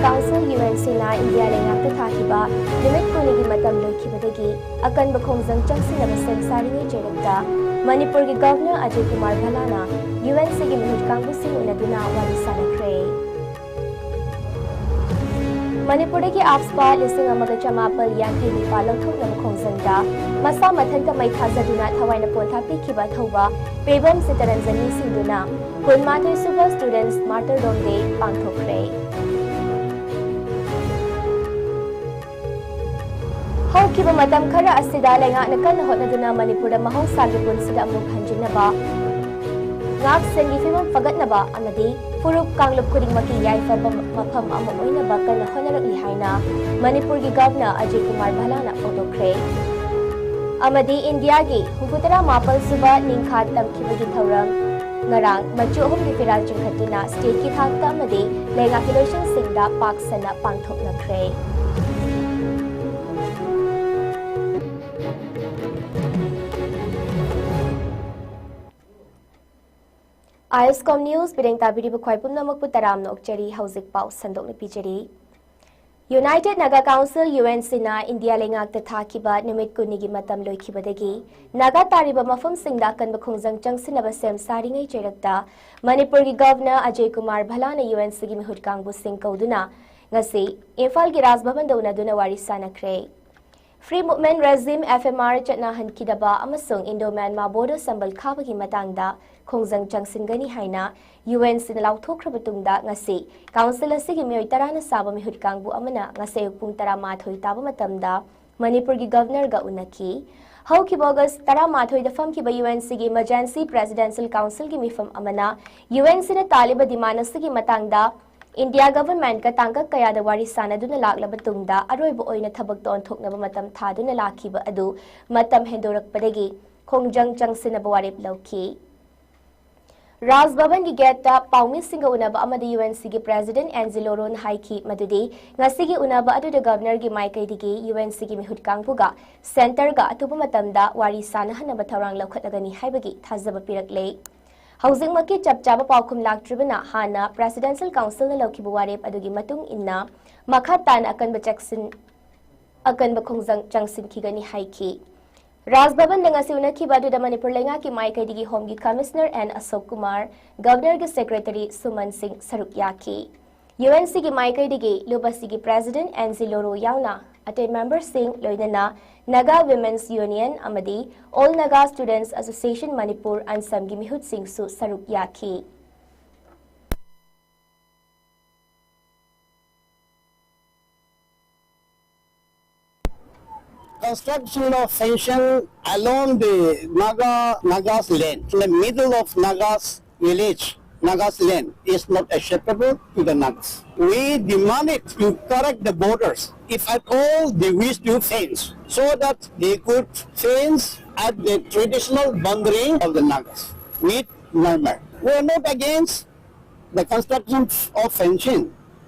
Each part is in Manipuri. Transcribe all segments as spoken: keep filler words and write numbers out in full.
Council, UNCꯅ ꯏꯟꯗꯤꯌꯥ ꯂꯩꯉꯥꯛꯇ ꯊꯥꯈꯤꯕ ꯅꯨꯃꯤꯠ ꯀꯨꯟꯅꯤꯒꯤ ꯃꯇꯝ ꯂꯣꯏꯈꯤꯕꯗꯒꯤ ꯑꯀꯟꯕ ꯈꯣꯡꯖꯪ ꯆꯪꯁꯤꯟꯅꯕ ꯁꯦꯝ ꯁꯥꯔꯤꯉꯩ ꯆꯩꯔꯛꯇ ꯃꯅꯤꯄꯨꯔꯒꯤ Governor ꯑꯖꯌ ꯀꯨꯃꯥꯔ ꯚꯂꯥꯅ UNCꯒꯤ ꯃꯤꯍꯨꯠ ꯀꯥꯡꯕꯨꯁꯤꯡ ꯎꯅꯗꯨꯅ ꯋꯥꯔꯤ ꯁꯥꯅꯈ꯭ꯔꯦ꯫ ꯃꯅꯤꯄꯨꯔꯗꯒꯤ AFSPA ꯂꯤꯁꯤꯡ ꯑꯃꯒ ꯆꯃꯥꯄꯜ ꯌꯥꯡꯈꯩ ꯅꯤꯄꯥꯜ ꯂꯧꯊꯣꯛꯅꯕ ꯈꯣꯡꯖꯪꯗ ꯃꯁꯥ ꯃꯊꯟꯇ ꯃꯩ ꯊꯥꯖꯗꯨꯅ ꯊꯋꯥꯏꯅ ꯄꯣꯟꯊꯥ ꯄꯤꯈꯤꯕ ꯑꯊꯧꯕ ꯄꯦꯕꯝ ꯁꯤꯇꯔꯟꯖꯟ ꯅꯤꯡꯁꯤꯡꯗꯨꯅ ꯀꯨꯟꯃꯥꯊꯣꯏ ꯁꯨꯕ Students Martyrdom Day ꯄꯥꯡꯊꯣꯛꯈ꯭ꯔꯦ꯫ ꯍꯧꯈꯤꯕ ꯃꯇꯝ ꯈꯔ ꯑꯁꯤꯗ ꯂꯩꯉꯥꯛꯅ ꯀꯟꯅ ꯍꯣꯠꯅꯗꯨꯅ ꯃꯅꯤꯄꯨꯔꯗ ꯃꯍꯧꯁꯥꯒꯤ ꯄꯨꯟꯁꯤꯗ ꯑꯃꯨꯛ ꯍꯟꯖꯤꯟꯅꯕ, ꯉꯥꯛ ꯁꯦꯟꯒꯤ ꯐꯤꯕꯝ ꯐꯒꯠꯅꯕ ꯑꯃꯗꯤ ꯐꯨꯔꯨꯞ ꯀꯥꯡꯂꯨꯞ ꯈꯨꯗꯤꯡꯃꯛꯀꯤ ꯌꯥꯏꯐꯕ ꯃꯐꯝ ꯑꯃ ꯑꯣꯏꯅꯕ ꯀꯟꯅ ꯍꯣꯠꯅꯔꯛꯂꯤ ꯍꯥꯏꯅ ꯃꯅꯤꯄꯨꯔꯒꯤ Governor ꯑꯖꯌ ꯀꯨꯃꯥꯔ ꯚꯂꯥꯅ ꯐꯣꯡꯗꯣꯛꯈ꯭ꯔꯦ꯫ ꯑꯃꯗꯤ ꯏꯟꯗꯤꯌꯥꯒꯤ ꯍꯨꯝꯐꯨꯇꯔꯥ ꯃꯥꯄꯜ ꯁꯨꯕ ꯅꯤꯡꯈꯥ ꯇꯝꯈꯤꯕꯒꯤ ꯊꯧꯔꯝ ꯉꯔꯥꯡ ꯃꯆꯨ ꯑꯍꯨꯝꯒꯤ ꯐꯤꯔꯥꯜ ꯆꯤꯡꯈꯠꯇꯨꯅ stateꯀꯤ ꯊꯥꯛꯇ ꯑꯃꯗꯤ ꯂꯩꯉꯥꯛꯀꯤ ꯂꯣꯏꯁꯪꯁꯤꯡꯗ ꯄꯥꯛ ꯁꯟꯅ ꯄꯥꯡꯊꯣꯛꯅꯈ꯭ꯔꯦ꯫ ISCOM News ꯄꯤꯔꯦꯡ ꯇꯥꯕꯤꯔꯤꯕ ꯈ꯭ꯋꯥꯏ ꯄꯨꯝꯅꯃꯛꯄꯨ ꯇꯔꯥꯝꯅ ꯑꯣꯛꯆꯔꯤ꯫ ꯍꯧꯖꯤꯛ ꯄꯥꯎ ꯁꯟꯗꯣꯛꯅ ꯄꯤꯖꯔꯤ꯫ United Naga Council, UNCꯅ ꯏꯟꯗꯤꯌꯥ ꯂꯩꯉꯥꯛꯇ ꯊꯥꯈꯤꯕ ꯅꯨꯃꯤꯠ ꯀꯨꯟꯅꯤꯒꯤ ꯃꯇꯝ ꯂꯣꯏꯈꯤꯕꯗꯒꯤ ꯅꯥꯒꯥ ꯇꯥꯔꯤꯕ ꯃꯐꯝꯁꯤꯡꯗ ꯑꯀꯟꯕ ꯈꯣꯡꯖꯪ ꯆꯪꯁꯤꯟꯅꯕ ꯁꯦꯝ ꯁꯥꯔꯤꯉꯩ ꯆꯩꯔꯛꯇ ꯃꯅꯤꯄꯨꯔꯒꯤ Governor ꯑꯖꯌ ꯀꯨꯃꯥꯔ ꯚꯂꯥꯅ UNCꯒꯤ ꯃꯤꯍꯨꯠ ꯀꯥꯡꯕꯨꯁꯤꯡ ꯀꯧꯗꯨꯅ ꯉꯁꯤ ꯏꯝꯐꯥꯜꯒꯤ ꯔꯥꯖ ꯚꯕꯟꯗ ꯎꯅꯗꯨꯅ ꯋꯥꯔꯤ ꯁꯥꯅꯈ꯭ꯔꯦ꯫ Free Movement Regime, FMR, ꯆꯠꯅꯍꯟꯈꯤꯗꯕ ꯑꯃꯁꯨꯡ Indo-Myanmar border ꯁꯝꯕꯜ ꯈꯥꯕꯒꯤ ꯃꯇꯥꯡꯗ ꯈꯣꯡꯖꯪ ꯆꯪꯁꯤꯟꯒꯅꯤ ꯍꯥꯏꯅ UNCꯅ ꯂꯥꯎꯊꯣꯛꯈ꯭ꯔꯕ ꯇꯨꯡꯗ ꯉꯁꯤ Council ꯑꯁꯤꯒꯤ ꯃꯤꯑꯣꯏ ꯇꯔꯥꯅ ꯁꯥꯕ ꯃꯤꯍꯨꯠ ꯀꯥꯡꯕꯨ ꯑꯃꯅ ꯉꯁꯤ ꯑꯌꯨꯛ ꯄꯨꯡ ꯇꯔꯥꯃꯥꯊꯣꯏ ꯇꯥꯕ ꯃꯇꯝꯗ ꯃꯅꯤꯄꯨꯔꯒꯤ Governorꯒ ꯎꯅꯈꯤ꯫ ꯍꯧꯈꯤꯕ August ꯇꯔꯥꯃꯥꯊꯣꯏꯗ ꯐꯝꯈꯤꯕ UNCꯒꯤ Emergency Presidential Councilꯒꯤ ꯃꯤꯐꯝ ꯑꯃꯅ UNCꯅ ꯇꯥꯜꯂꯤꯕ demand ꯑꯁꯤꯒꯤ ꯃꯇꯥꯡꯗ India Governmentꯀ ꯇꯥꯡꯀꯛ ꯀꯌꯥꯗ ꯋꯥꯔꯤ ꯁꯥꯅꯗꯨꯅ ꯂꯥꯛꯂꯕ ꯇꯨꯡꯗ ꯑꯔꯣꯏꯕ ꯑꯣꯏꯅ ꯊꯕꯛꯇ ꯑꯣꯟꯊꯣꯛꯅꯕ ꯃꯇꯝ ꯊꯥꯗꯨꯅ ꯂꯥꯛꯈꯤꯕ ꯑꯗꯨ ꯃꯇꯝ ꯍꯦꯟꯗꯣꯔꯛꯄꯗꯒꯤ ꯈꯣꯡꯖꯪ ꯆꯪꯁꯤꯟꯅꯕ ꯋꯥꯔꯦꯞ ꯂꯧꯈꯤ꯫ ꯔꯥꯖ ꯚꯕꯟꯒꯤ gateꯇ ꯄꯥꯎꯃꯤꯁꯤꯡꯒ ꯎꯅꯕ ꯑꯃꯗ UNCꯒꯤ President Angelo Ron ꯍꯥꯏꯈꯤ ꯃꯗꯨꯗꯤ ꯉꯁꯤꯒꯤ ꯎꯅꯕ ꯑꯗꯨꯗ Governorꯒꯤ ꯃꯥꯏꯀꯩꯗꯒꯤ UNCꯒꯤ ꯃꯤꯍꯨꯠ ꯀꯥꯡꯕꯨꯒ Centreꯒ ꯑꯊꯨꯕ ꯃꯇꯝꯗ ꯋꯥꯔꯤ ꯁꯥꯅꯍꯟꯅꯕ ꯊꯧꯔꯥꯡ ꯂꯧꯈꯠꯂꯒꯅꯤ ꯍꯥꯏꯕꯒꯤ ꯊꯥꯖꯕ ꯄꯤꯔꯛꯂꯦ꯫ ꯍꯧꯖꯤꯛꯃꯛꯀꯤ ꯆꯞ ꯆꯥꯕ ꯄꯥꯎꯈꯨꯝ ꯂꯥꯛꯇ꯭ꯔꯤꯕꯅ ꯍꯥꯟꯅ Presidential Councilꯅ ꯂꯧꯈꯤꯕ ꯋꯥꯔꯦꯞ ꯑꯗꯨꯒꯤ ꯃꯇꯨꯡ ꯏꯟꯅ ꯃꯈꯥ ꯇꯥꯅ ꯑꯀꯟꯕ ꯆꯦꯛꯁꯤꯟ-, ꯑꯀꯟꯕ ꯈꯣꯡꯖꯪ ꯆꯪꯁꯤꯟꯈꯤꯒꯅꯤ ꯍꯥꯏꯈꯤ꯫ ꯔꯥꯖ ꯚꯕꯟꯗ ꯉꯁꯤ ꯎꯅꯈꯤꯕ ꯑꯗꯨꯗ ꯃꯅꯤꯄꯨꯔ ꯂꯩꯉꯥꯛꯀꯤ ꯃꯥꯏꯀꯩꯗꯒꯤ Homeꯒꯤ Commissioner N ꯑꯁꯣꯛ ꯀꯨꯃꯥꯔ, Governorꯒꯤ Secretary ꯁꯨꯃꯟ ꯁꯤꯡ ꯁꯔꯨꯛ ꯌꯥꯈꯤ꯫ UNCꯒꯤ ꯃꯥꯏꯀꯩꯗꯒꯤ ꯂꯨꯞ ꯑꯁꯤꯒꯤ President N G Loro ꯌꯥꯎꯅ ꯑꯇꯩ memberꯁꯤꯡ, ꯂꯣꯏꯅꯅ Naga Women's Union ꯑꯃꯗꯤ All Naga Students Association Manipur, ꯑꯟꯁꯝꯒꯤ ꯃꯤꯍꯨꯠꯁꯤꯡꯁꯨ ꯁꯔꯨꯛ ꯌꯥꯈꯤ꯫ Construction of fencing along the Naga, Naga's land, in the middle of Naga's village, Naga's land, is not acceptable to the Nagas. We demand it to correct the borders, if at all they wish to fence, so that they could fence at the traditional boundary of the Nagas with murmur. We are not against the construction of fencing.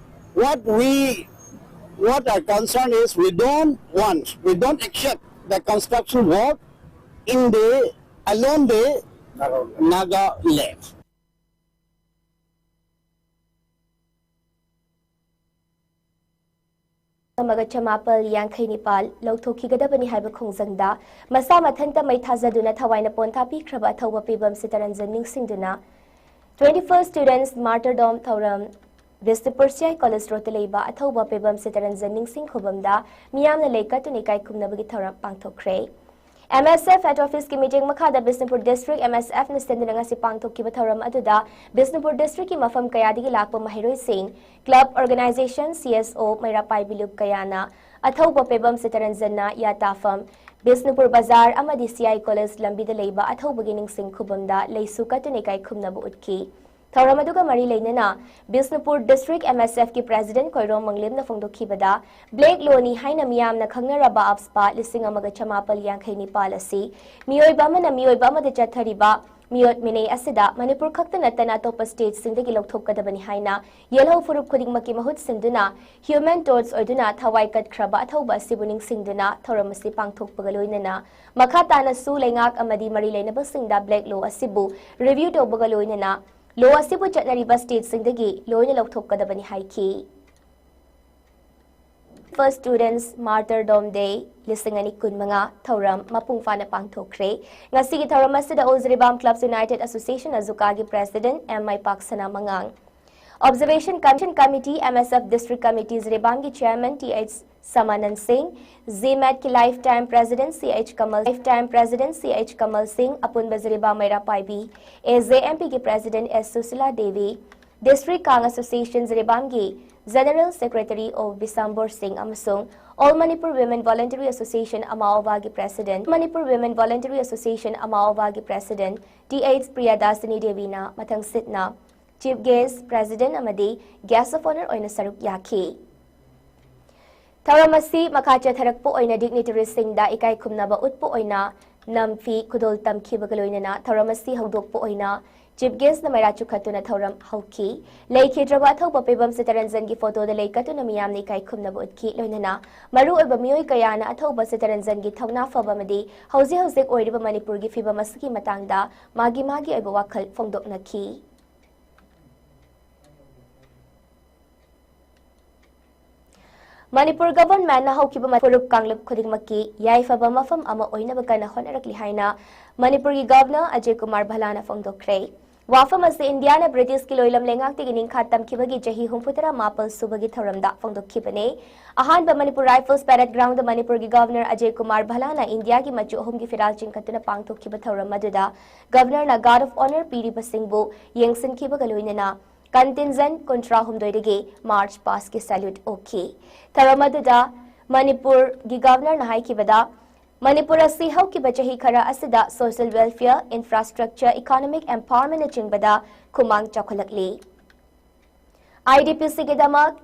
What we, what our concern is, we don't want, we don't accept the construction work in the, along the Naga land. ꯑꯃꯒ ꯆꯃꯥꯄꯜ ꯌꯥꯡꯈꯩ ꯅꯤꯄꯥꯜ ꯂꯧꯊꯣꯛꯈꯤꯒꯗꯕꯅꯤ ꯍꯥꯏꯕ ꯈꯣꯡꯖꯪꯗ ꯃꯁꯥ ꯃꯊꯟꯇ ꯃꯩ ꯊꯥꯖꯗꯨꯅ ꯊꯋꯥꯏꯅ ꯄꯣꯟꯊꯥ ꯄꯤꯈ꯭ꯔꯕ ꯑꯊꯧꯕ ꯄꯦꯕꯝ ꯁꯤꯇꯔꯟꯖꯟ ꯅꯤꯡꯁꯤꯡꯗꯨꯅ Twenty-first Students Martyrdom ꯊꯧꯔꯝ ꯕꯤꯁꯅꯨꯄꯨꯔ C I College Roadꯇ ꯂꯩꯕ ꯑꯊꯧꯕ ꯄꯦꯕꯝ ꯁꯤꯇꯔꯟꯖꯟ ꯅꯤꯡꯁꯤꯡ ꯈꯨꯕꯝꯗ ꯃꯤꯌꯥꯝꯅ ꯂꯩ ꯀꯠꯇꯨꯅ ꯏꯀꯥꯏ ꯈꯨꯝꯅꯕꯒꯤ ꯊꯧꯔꯝ ꯄꯥꯡꯊꯣꯛꯈ꯭ꯔꯦ꯫ MSF head officeꯀꯤ ꯃꯤꯠꯌꯦꯡ ꯃꯈꯥꯗ ꯕꯤꯁꯅꯨꯄꯨꯔ district MSFꯅ ꯁꯤꯟꯗꯨꯅ ꯉꯁꯤ ꯄꯥꯡꯊꯣꯛꯈꯤꯕ ꯊꯧꯔꯝ ꯑꯗꯨꯗ ꯕꯤꯁꯅꯨꯄꯨꯔ districtꯀꯤ ꯃꯐꯝ ꯀꯌꯥꯗꯒꯤ ꯂꯥꯛꯄ ꯃꯍꯩꯔꯣꯏꯁꯤꯡ, club, organization, CSO, ꯃꯩꯔꯥ ꯄꯥꯏꯕꯤ ꯂꯨꯞ ꯀꯌꯥꯅ ꯑꯊꯧꯕ ꯄꯦꯕꯝ ꯁꯤꯇꯔꯟꯖꯟꯅ ꯌꯥꯇꯥꯐꯝ, ꯕꯤꯁꯅꯨꯄꯨꯔ ꯕꯖꯥꯔ ꯑꯃꯗꯤ C I College ꯂꯝꯕꯤꯗ ꯂꯩꯕ ꯑꯊꯧꯕꯒꯤ ꯅꯤꯡꯁꯤꯡ ꯈꯨꯕꯝꯗ ꯂꯩꯁꯨ ꯀꯠꯇꯨꯅ ꯏꯀꯥꯏ ꯈꯨꯝꯅꯕ ꯎꯠꯈꯤ꯫ ꯊꯧꯔꯝ ꯑꯗꯨꯒ ꯃꯔꯤ ꯂꯩꯅꯅ Bishnupur district MSFꯀꯤ president Khoirom ꯃꯪꯂꯦꯝꯅ ꯐꯣꯡꯗꯣꯛꯈꯤꯕꯗ, black lawꯅꯤ ꯍꯥꯏꯅ ꯃꯤꯌꯥꯝꯅ ꯈꯪꯅꯔꯕ AFSPA ꯂꯤꯁꯤꯡ ꯑꯃꯒ ꯆꯃꯥꯄꯜ ꯌꯥꯡꯈꯩ ꯅꯤꯄꯥꯜ ꯑꯁꯤ ꯃꯤꯑꯣꯏꯕ ꯑꯃꯅ ꯃꯤꯑꯣꯏꯕ ꯑꯃꯗ ꯆꯠꯊꯔꯤꯕ ꯃꯤꯑꯣꯠ ꯃꯤꯅꯩ ꯑꯁꯤꯗ ꯃꯅꯤꯄꯨꯔ ꯈꯛꯇ ꯅꯠꯇꯅ ꯑꯇꯣꯞꯄ ꯁ꯭ꯇꯦꯠꯁꯤꯡꯗꯒꯤ ꯂꯧꯊꯣꯛꯀꯗꯕꯅꯤ ꯍꯥꯏꯅ ꯌꯦꯜꯍꯧ ꯐꯨꯔꯨꯞ ꯈꯨꯗꯤꯡꯃꯛꯀꯤ ꯃꯍꯨꯠ ꯁꯤꯟꯗꯨꯅ ꯍ꯭ꯌꯨꯃꯦꯟ ꯇꯣꯔꯆ ꯑꯣꯏꯗꯨꯅ ꯊꯋꯥꯏ ꯀꯠꯈ꯭ꯔꯕ ꯑꯊꯧꯕ ꯑꯁꯤꯕꯨ ꯅꯤꯡꯁꯤꯡꯗꯨꯅ ꯊꯧꯔꯝ ꯑꯁꯤ ꯄꯥꯡꯊꯣꯛꯄꯒ ꯂꯣꯏꯅꯅ ꯃꯈꯥ ꯇꯥꯅꯁꯨ ꯂꯩꯉꯥꯛ ꯑꯃꯗꯤ ꯃꯔꯤ ꯂꯩꯅꯕꯁꯤꯡꯗ ꯕ꯭ꯂꯦꯛ ꯂꯣ ꯑꯁꯤꯕꯨ ꯔꯤꯚ꯭ꯌꯨ ꯇꯧꯕꯒ ꯂꯣꯏꯅꯅ ꯂꯣ ꯑꯁꯤꯕꯨ ꯆꯠꯅꯔꯤꯕ ꯁ꯭ꯇꯦꯠꯁꯤꯡꯗꯒꯤ ꯂꯣꯏꯅ ꯂꯧꯊꯣꯛꯀꯗꯕꯅꯤ ꯍꯥꯏꯈꯤ꯫ First Students Martyrdom Day ꯂꯤꯁꯤꯡ ꯑꯅꯤ ꯀꯨꯟꯃꯉꯥ ꯊꯧꯔꯝ ꯃꯄꯨꯡ ꯐꯥꯅ ꯄꯥꯡꯊꯣꯛꯈ꯭ꯔꯦ꯫ ꯉꯁꯤꯒꯤ ꯊꯧꯔꯝ ꯑꯁꯤꯗ Old Jiribam Clubs United Association, ꯑꯖꯨꯀꯥꯒꯤ President ꯑꯦꯝ ꯃꯥꯏꯄꯥꯛꯁꯅꯥ ꯃꯉꯥꯡ, Observation Commission Committee, M S F District Committee, ꯖꯤꯔꯤꯕꯥꯝꯒꯤ Chairman T H Samanan Singh, ꯖꯤꯃꯦꯠꯀꯤ Lifetime President C H Kamal, Lifetime President C H Kamal Singh, ꯑꯄꯨꯟꯕ ꯖꯤꯔꯤꯕꯥꯝ ꯃꯩꯔꯥ ꯄꯥꯏꯕꯤ, ꯑꯦ ꯖꯦ ꯑꯦꯝ ꯄꯤꯒꯤ President S Sushila Devi, District Kang Association ꯖꯤꯔꯤꯕꯥꯝꯒꯤ General Secretary ꯑꯣ ꯕꯤꯁꯥꯝꯕꯣꯔ ꯁꯤꯡ ꯑꯃꯁꯨꯡ All Manipur Women Voluntary Association ꯑꯃꯥꯑꯣꯕꯥꯒꯤ President, Manipur Women Voluntary Association ꯑꯃꯥꯑꯣꯕꯥꯒꯤ President ꯇꯤ ꯑꯩꯆ ꯄ꯭ꯔꯤꯌꯥꯗꯥꯁꯤꯅꯤ ꯗꯦꯕꯤꯅ ꯃꯊꯪꯁꯤꯠꯅ Chief Guest, President ꯑꯃꯗꯤ Guest of Honour ꯑꯣꯏꯅ ꯁꯔꯨꯛ ꯌꯥꯈꯤ꯫ ꯊꯧꯔꯝ ꯑꯁꯤ ꯃꯈꯥ ꯆꯠꯊꯔꯛꯄ ꯑꯣꯏꯅ dignitaries ꯁꯤꯡꯗ ꯏꯀꯥꯏ ꯈꯨꯝꯅꯕ ꯎꯠꯄ ꯑꯣꯏꯅ ꯅꯝꯐꯤ ꯈꯨꯗꯣꯜ ꯇꯝꯈꯤꯕꯒ ꯂꯣꯏꯅꯅ ꯊꯧꯔꯝ ꯑꯁꯤ ꯍꯧꯗꯣꯛꯄ ꯑꯣꯏꯅ Chief Guest ꯅ ꯃꯩꯔꯥ ꯆꯨꯈꯠꯇꯨꯅ ꯊꯧꯔꯝ ꯍꯧꯈꯤ꯫ ꯂꯩꯈꯤꯗ꯭ꯔꯕ ꯑꯊꯧꯕ ꯄꯦꯕꯝ ꯆꯤꯇꯔꯟꯖꯟꯒꯤ photo ꯗ ꯂꯩ ꯀꯠꯇꯨꯅ ꯃꯤꯌꯥꯝꯅ ꯏꯀꯥꯏ ꯈꯨꯝꯅꯕ ꯎꯠꯈꯤ꯫ ꯂꯣꯏꯅꯅ ꯃꯔꯨꯑꯣꯏꯕ ꯃꯤꯑꯣꯏ ꯀꯌꯥꯅ ꯑꯊꯧꯕ ꯆꯤꯇꯔꯟꯖꯟꯒꯤ ꯊꯧꯅꯥ ꯐꯕ ꯑꯃꯗꯤ ꯍꯧꯖꯤꯛ ꯍꯧꯖꯤꯛ ꯑꯣꯏꯔꯤꯕ ꯃꯅꯤꯄꯨꯔꯒꯤ ꯐꯤꯕꯝ ꯑꯁꯤꯒꯤ ꯃꯇꯥꯡꯗ ꯃꯥꯒꯤ ꯃꯥꯒꯤ ꯑꯣꯏꯕ ꯋꯥꯈꯜ ꯐꯣꯡꯗꯣꯛꯅꯈꯤ꯫ ꯃꯅꯤꯄꯨꯔ Government ꯅ ꯍꯧꯈꯤꯕ ꯃ-, ꯐꯨꯔꯨꯞ ꯀꯥꯡꯂꯨꯞ ꯈꯨꯗꯤꯡꯃꯛꯀꯤ ꯌꯥꯏꯐꯕ ꯃꯐꯝ ꯑꯃ ꯑꯣꯏꯅꯕ ꯀꯟꯅ ꯍꯣꯠꯅꯔꯛꯂꯤ ꯍꯥꯏꯅ ꯃꯅꯤꯄꯨꯔꯒꯤ Governor ꯑꯖꯌ ꯀꯨꯃꯥꯔ ꯚꯜꯂꯥꯅ ꯐꯣꯡꯗꯣꯛꯈ꯭ꯔꯦ꯫ ꯋꯥꯐꯝ ꯑꯁꯤ ꯏꯟꯗꯤꯌꯥꯅ ꯕ꯭ꯔꯤꯇꯤꯁꯀꯤ ꯂꯣꯏꯂꯝ ꯂꯩꯉꯥꯛꯇꯒꯤ ꯅꯤꯡꯈꯥ ꯇꯝꯈꯤꯕꯒꯤ ꯆꯍꯤ ꯍꯨꯝꯐꯨꯇꯔꯥ ꯃꯥꯄꯜ ꯁꯨꯕꯒꯤ ꯊꯧꯔꯝꯗ ꯐꯣꯡꯗꯣꯛꯈꯤꯕꯅꯤ꯫ ꯑꯍꯥꯟꯕ ꯃꯅꯤꯄꯨꯔ Rifles Parade Ground ꯗ ꯃꯅꯤꯄꯨꯔꯒꯤ Governor ꯑꯖꯌ ꯀꯨꯃꯥꯔ ꯚꯜꯂꯥꯅ ꯏꯟꯗꯤꯌꯥꯒꯤ ꯃꯆꯨ ꯑꯍꯨꯝꯒꯤ ꯐꯤꯔꯥꯜ ꯆꯤꯡꯈꯠꯇꯨꯅ ꯄꯥꯡꯊꯣꯛꯈꯤꯕ ꯊꯧꯔꯝ ꯑꯗꯨꯗ Governor ꯅ Guard of Honour ꯄꯤꯔꯤꯕꯁꯤꯡꯕꯨ ꯌꯦꯡꯁꯤꯟꯈꯤꯕꯒ ꯂꯣꯏꯅꯅ Contingent ꯀꯨꯟꯊ꯭ꯔꯥꯍꯨꯝꯗꯣꯏꯗꯒꯤ March Past ꯀꯤ salute ꯑꯣꯛꯈꯤ꯫ ꯊꯧꯔꯝ ꯑꯗꯨꯗ ꯃꯅꯤꯄꯨꯔꯒꯤ Governor ꯅ ꯍꯥꯏꯈꯤꯕꯗ, ꯃꯅꯤꯄꯨꯔ ꯑꯁꯤ ꯍꯧꯈꯤꯕ ꯆꯍꯤ ꯈꯔ ꯑꯁꯤꯗ social welfare, infrastructure, economic empowerment ꯅꯆꯤꯡꯕꯗ ꯈꯨꯃꯥꯡ ꯆꯥꯎꯈꯠꯂꯛꯂꯤ꯫ I D P C ꯒꯤꯗꯃꯛ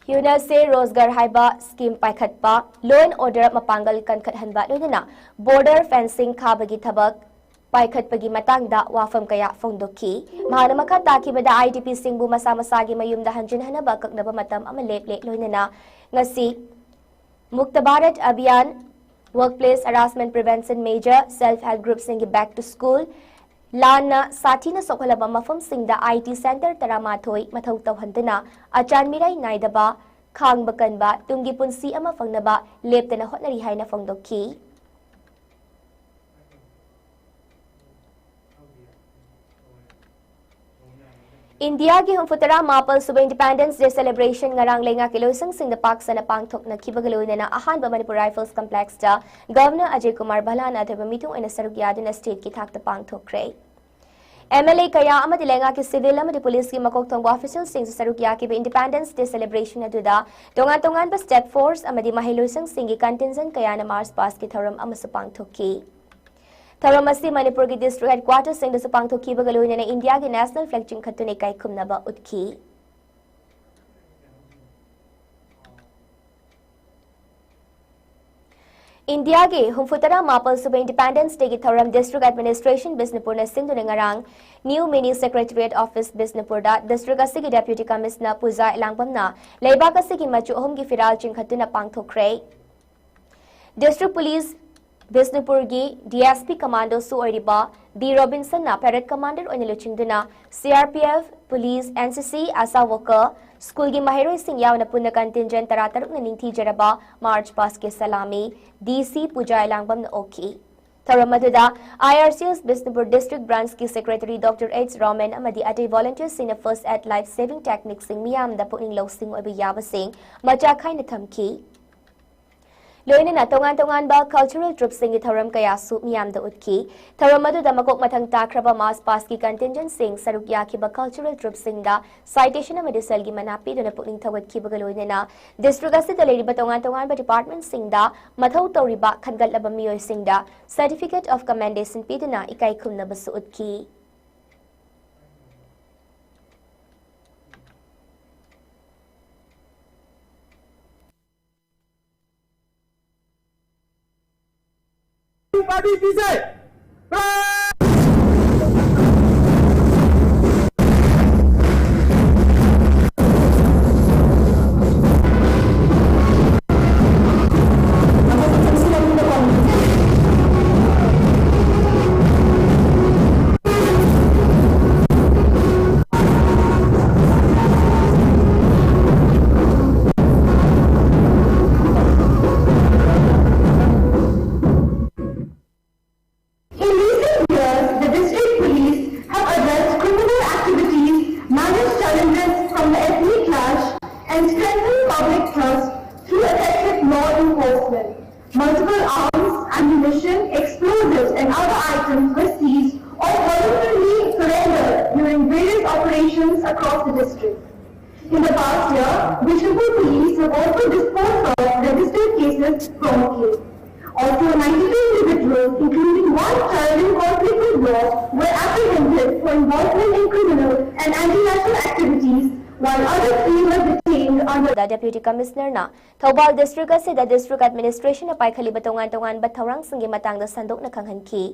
ꯌꯨꯅꯁꯦ ꯔꯣꯖꯒꯥꯔ ꯍꯥꯏꯕ ꯁ꯭ꯀꯤꯝ ꯄꯥꯏꯈꯠꯄ, ꯂꯣ ꯑꯦꯟ ꯑꯣꯔꯗꯔ ꯃꯄꯥꯡꯒꯜ ꯀꯟꯈꯠꯍꯟꯕ, ꯂꯣꯏꯅꯅ ꯕꯣꯔꯗꯔ ꯐꯦꯟꯁꯤꯡ ꯈꯥꯕꯒꯤ ꯊꯕꯛ ꯄꯥꯏꯈꯠꯄꯒꯤ ꯃꯇꯥꯡꯗ ꯋꯥꯐꯝ ꯀꯌꯥ ꯐꯣꯡꯗꯣꯛꯈꯤ꯫ ꯃꯍꯥꯛꯅ ꯃꯈꯥ ꯇꯥꯈꯤꯕꯗ, IDPꯁꯤꯡꯕꯨ ꯃꯁꯥ ꯃꯁꯥꯒꯤ ꯃꯌꯨꯝꯗ ꯍꯟꯖꯤꯟꯍꯟꯅꯕ ꯑꯀꯛꯅꯕ ꯃꯇꯝ ꯑꯃ ꯂꯦꯞꯂꯦ, ꯂꯣꯏꯅꯅ ꯉꯁꯤ ꯃꯨꯛꯇ ꯚꯥꯔꯠ ꯑꯚꯤꯌꯥꯟ, Workplace Harassment Prevention Measure, Self Help Groupꯁꯤꯡꯒꯤ Back to School, ꯂꯥꯟꯅ ꯁꯥꯊꯤꯅ ꯁꯣꯛꯍꯜꯂꯕ ꯃꯐꯝꯁꯤꯡꯗ IT center ꯇꯔꯥꯃꯥꯊꯣꯏ ꯃꯊꯧ ꯇꯧꯍꯟꯗꯨꯅ ꯑꯆꯥꯟ ꯃꯤꯔꯥꯏ ꯅꯥꯏꯗꯕ, ꯈꯥꯡꯕ ꯀꯟꯕ, ꯇꯨꯡꯒꯤ ꯄꯨꯟꯁꯤ ꯑꯃ ꯐꯪꯅꯕ ꯂꯦꯞꯇꯅ ꯍꯣꯠꯅꯔꯤ ꯍꯥꯏꯅ ꯐꯣꯡꯗꯣꯛꯈꯤ꯫ ꯏꯟꯗꯤꯌꯥꯒꯤ ꯍꯨꯝꯐꯨꯇꯔꯥ ꯃꯥꯄꯜ ꯁꯨꯕ Independence Day celebration ꯉꯔꯥꯡ ꯂꯩꯉꯥꯛꯀꯤ ꯂꯣꯏꯁꯪꯁꯤꯡꯗ ꯄꯥꯛ ꯁꯟꯅ ꯄꯥꯡꯊꯣꯛꯅꯈꯤꯕꯒ ꯂꯣꯏꯅꯅ ꯑꯍꯥꯟꯕ ꯃꯅꯤꯄꯨꯔ Rifles Complexꯇ Governor ꯑꯖꯌ ꯀꯨꯃꯥꯔ ꯚꯜꯂꯥꯅ ꯑꯊꯣꯏꯕ ꯃꯤꯊꯨꯡ ꯑꯣꯏꯅ ꯁꯔꯨꯛ ꯌꯥꯗꯨꯅ stateꯀꯤ ꯊꯥꯛꯇ ꯄꯥꯡꯊꯣꯛꯈ꯭ꯔꯦ꯫ MLA ꯀꯌꯥ ꯑꯃꯗꯤ ꯂꯩꯉꯥꯛꯀꯤ civil ꯑꯃꯗꯤ policeꯀꯤ ꯃꯀꯣꯛ ꯊꯣꯡꯕ officialꯁꯤꯡꯁꯨ ꯁꯔꯨꯛ ꯌꯥꯈꯤꯕ Independence Day celebration ꯑꯗꯨꯗ ꯇꯣꯉꯥꯟ ꯇꯣꯉꯥꯟꯕ state force ꯑꯃꯗꯤ ꯃꯍꯩꯂꯣꯏꯁꯪꯁꯤꯡꯒꯤ contingent ꯀꯌꯥꯅ march pastꯀꯤ ꯊꯧꯔꯝ ꯑꯃꯁꯨ ꯄꯥꯡꯊꯣꯛꯈꯤ꯫ ꯊꯧꯔꯝ ꯑꯁꯤ ꯃꯅꯤꯄꯨꯔꯒꯤ district headquarterꯁꯤꯡꯗꯁꯨ ꯄꯥꯡꯊꯣꯛꯈꯤꯕꯒ ꯂꯣꯏꯅꯅ ꯏꯟꯗꯤꯌꯥꯒꯤ national flag ꯆꯤꯡꯈꯠꯇꯨꯅ ꯏꯀꯥꯏ ꯈꯨꯝꯅꯕ ꯎꯠꯈꯤ꯫ ꯏꯟꯗꯤꯌꯥꯒꯤ ꯍꯨꯝꯐꯨꯇꯔꯥ ꯃꯥꯄꯜ ꯁꯨꯕ Independence Dayꯒꯤ ꯊꯧꯔꯝ District Administration ꯕꯤꯁꯅꯨꯄꯨꯔꯅ ꯁꯤꯟꯗꯨꯅ ꯉꯔꯥꯡ New Mini Secretariat Office ꯕꯤꯁꯅꯨꯄꯨꯔꯗ district ꯑꯁꯤꯒꯤ Deputy Commissioner ꯄꯨꯖꯥ ꯏꯂꯥꯡꯕꯝꯅ ꯂꯩꯕꯥꯛ ꯑꯁꯤꯒꯤ ꯃꯆꯨ ꯑꯍꯨꯝꯒꯤ ꯐꯤꯔꯥꯜ ꯆꯤꯡꯈꯠꯇꯨꯅ ꯄꯥꯡꯊꯣꯛꯈ꯭ꯔꯦ꯫ District Police ꯕꯤꯁꯅꯨꯄꯨꯔꯒꯤ DSP commandoꯁꯨ ꯑꯣꯏꯔꯤꯕ ꯗꯤ ꯔꯣꯕꯤꯟꯁꯟꯅ parade commander ꯑꯣꯏꯅ ꯂꯨꯆꯤꯡꯗꯨꯅ CRPF, police, NCC, ASHA worker, schoolꯒꯤ ꯃꯍꯩꯔꯣꯏꯁꯤꯡ ꯌꯥꯎꯅ ꯄꯨꯟꯅ contingent ꯇꯔꯥꯇꯔꯨꯛꯅ ꯅꯤꯡꯊꯤꯖꯔꯕ march pastꯀꯤ salami DC ꯄꯨꯖꯥ ꯏꯂꯥꯡꯕꯝꯅ ꯑꯣꯛꯈꯤ꯫ ꯊꯧꯔꯝ ꯑꯗꯨꯗ IRCS Bishnupur district branchꯀꯤ secretary Doctor H Roman ꯑꯃꯗꯤ ꯑꯇꯩ volunteersꯁꯤꯡꯅ first aid life saving techniqueꯁꯤꯡ ꯃꯤꯌꯥꯝꯗ ꯄꯨꯛꯅꯤꯡ ꯂꯧꯁꯤꯡ ꯑꯣꯏꯕ ꯌꯥꯕꯁꯤꯡ ꯃꯆꯥ ꯈꯥꯏꯅ ꯊꯝꯈꯤ꯫ ꯂꯣꯏꯅꯅ ꯇꯣꯉꯥꯟ ꯇꯣꯉꯥꯟꯕ cultural troupeꯁꯤꯡꯒꯤ ꯊꯧꯔꯝ ꯀꯌꯥꯁꯨ ꯃꯤꯌꯥꯝꯗ ꯎꯠꯈꯤ꯫ ꯊꯧꯔꯝ ꯑꯗꯨꯗ ꯃꯀꯣꯛ ꯃꯊꯪ ꯇꯥꯈ꯭ꯔꯕ march pastꯀꯤ contingentꯁꯤꯡ ꯁꯔꯨꯛ ꯌꯥꯈꯤꯕ cultural troupeꯁꯤꯡꯗ citation ꯑꯃꯗꯤ ꯁꯦꯜꯒꯤ ꯃꯅꯥ ꯄꯤꯗꯨꯅ ꯄꯨꯛꯅꯤꯡ ꯊꯧꯒꯠꯈꯤꯕꯒ ꯂꯣꯏꯅꯅ district ꯑꯁꯤꯗ ꯂꯩꯔꯤꯕ ꯇꯣꯉꯥꯟ ꯇꯣꯉꯥꯟꯕ departmentꯁꯤꯡꯗ ꯃꯊꯧ ꯇꯧꯔꯤꯕ ꯈꯟꯒꯠꯂꯕ ꯃꯤꯑꯣꯏꯁꯤꯡꯗ certificate of commendation ꯄꯤꯗꯨꯅ ꯏꯀꯥꯏ ꯈꯨꯝꯅꯕꯁꯨ ꯎꯠꯈꯤ꯫ ꯑꯗꯨ ꯄꯤꯖꯩ꯫ In recent years, the district police have addressed criminal activities, managed challenges from the ethnic clash, and strengthened public trust through effective law enforcement. Multiple arms, ammunition, explosives, and other items were seized or voluntarily surrendered during various operations across the district. In the past year, Bishnupur police have also disposed of registered cases promptly. Also, ninety-two individuals, including one child in conflict with law, were apprehended for involvement in criminal and anti-national activities, while other three were detained under the Deputy Commissioner ꯅ ꯊꯧꯕꯥꯜ district ꯑꯁꯤꯗ district administration ꯅ ꯄꯥꯏꯈꯠꯂꯤꯕ ꯇꯣꯉꯥꯟ ꯇꯣꯉꯥꯟꯕ ꯊꯧꯔꯥꯡꯁꯤꯡꯒꯤ ꯃꯇꯥꯡꯗ ꯁꯟꯗꯣꯛꯅ ꯈꯪꯍꯟꯈꯤ꯫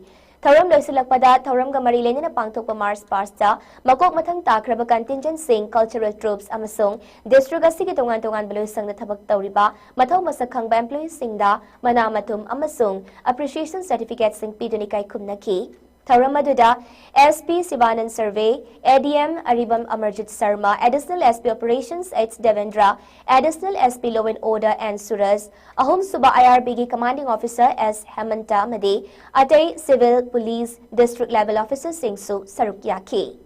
ꯊꯧꯔꯝ ꯂꯣꯏꯁꯤꯜꯂꯛꯄꯗ ꯊꯧꯔꯝꯒ ꯃꯔꯤ ꯂꯩꯅꯅ ꯄꯥꯡꯊꯣꯛꯄ march past ꯇ ꯃꯀꯣꯛ ꯃꯊꯪ ꯇꯥꯈ꯭ꯔꯕ contingent ꯁꯤꯡ, cultural troupes ꯑꯃꯁꯨꯡ district ꯑꯁꯤꯒꯤ ꯇꯣꯉꯥꯟ ꯇꯣꯉꯥꯟꯕ ꯂꯣꯏꯁꯪꯗ ꯊꯕꯛ ꯇꯧꯔꯤꯕ ꯃꯊꯧ ꯃꯁꯛ ꯈꯪꯕ employee ꯁꯤꯡꯗ ꯃꯅꯥ ꯃꯊꯨꯝ ꯑꯃꯁꯨꯡ appreciation certificate ꯁꯤꯡ ꯄꯤꯗꯨꯅ ꯏꯀꯥꯏ ꯈꯨꯝꯅꯈꯤ꯫ ꯊꯧꯔꯝ ꯑꯗꯨꯗ S P ꯁꯤꯕꯥꯅꯟ Surve, A D M Aribam Amarjit Sharma, Additional S P Operations H Devendra, Additional S P Law and Order N Suraj, ꯑꯍꯨꯝꯁꯨꯕ I R B ꯒꯤ commanding officer S ꯍꯦꯃꯟꯇ ꯑꯃꯗꯤ ꯑꯇꯩ civil, police, district level officer ꯁꯤꯡꯁꯨ ꯁꯔꯨꯛ ꯌꯥꯈꯤ꯫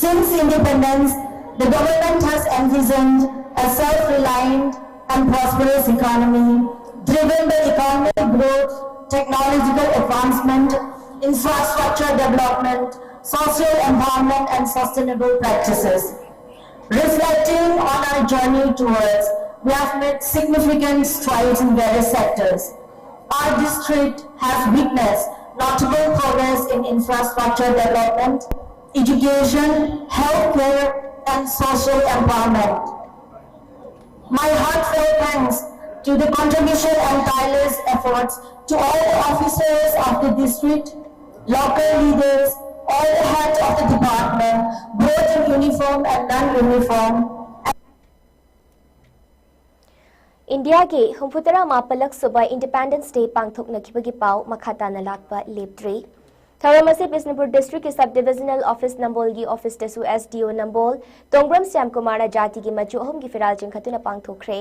Since independence, the government has envisioned a self-reliant and prosperous economy, driven by economic growth, technological advancement, infrastructure development, social empowerment, and sustainable practices. Reflecting on our journey towards, we have made significant strides in various sectors. Our district has witnessed notable progress in infrastructure development, education, healthcare, and social empowerment. My heartfelt thanks to the contribution and tireless efforts to all the officers of the district, local leaders, all the heads of the department, both in uniform and non-uniform. ꯏꯟꯗꯤꯌꯥꯒꯤ ꯍꯨꯝꯐꯨꯇꯔꯥ ꯃꯥꯄꯜꯂꯛ ꯁꯨꯕ ꯏꯟꯗꯤꯄꯦꯟꯗꯦꯟꯁ ꯗꯦ ꯄꯥꯡꯊꯣꯛꯅꯈꯤꯕꯒꯤ ꯄꯥꯎ ꯃꯈꯥ ꯇꯥꯅ ꯂꯥꯛꯄ ꯂꯦꯞꯇ꯭ꯔꯤ꯫ ꯊꯧꯔꯝ ꯑꯁꯤ ꯕꯤꯁꯅꯨꯄꯨꯔ ꯗꯤꯁꯇ꯭ꯔꯤꯛꯀꯤ ꯁꯕ ꯗꯤꯕꯤꯖꯅꯦꯜ ꯑꯣꯐꯤꯁ ꯅꯝꯕꯣꯜꯒꯤ ꯑꯣꯐꯤꯁꯇꯁꯨ ꯑꯦꯁ ꯗꯤ ꯑꯣ ꯅꯝꯕꯣꯜ ꯇꯣꯡꯕ꯭ꯔꯝ ꯁ꯭ꯌꯥꯝ ꯀꯨꯃꯥꯔꯅ ꯖꯥꯇꯤꯒꯤ ꯃꯆꯨ ꯑꯍꯨꯝꯒꯤ ꯐꯤꯔꯥꯜ ꯆꯤꯡꯈꯠꯇꯨꯅ ꯄꯥꯡꯊꯣꯛꯈ꯭ꯔꯦ꯫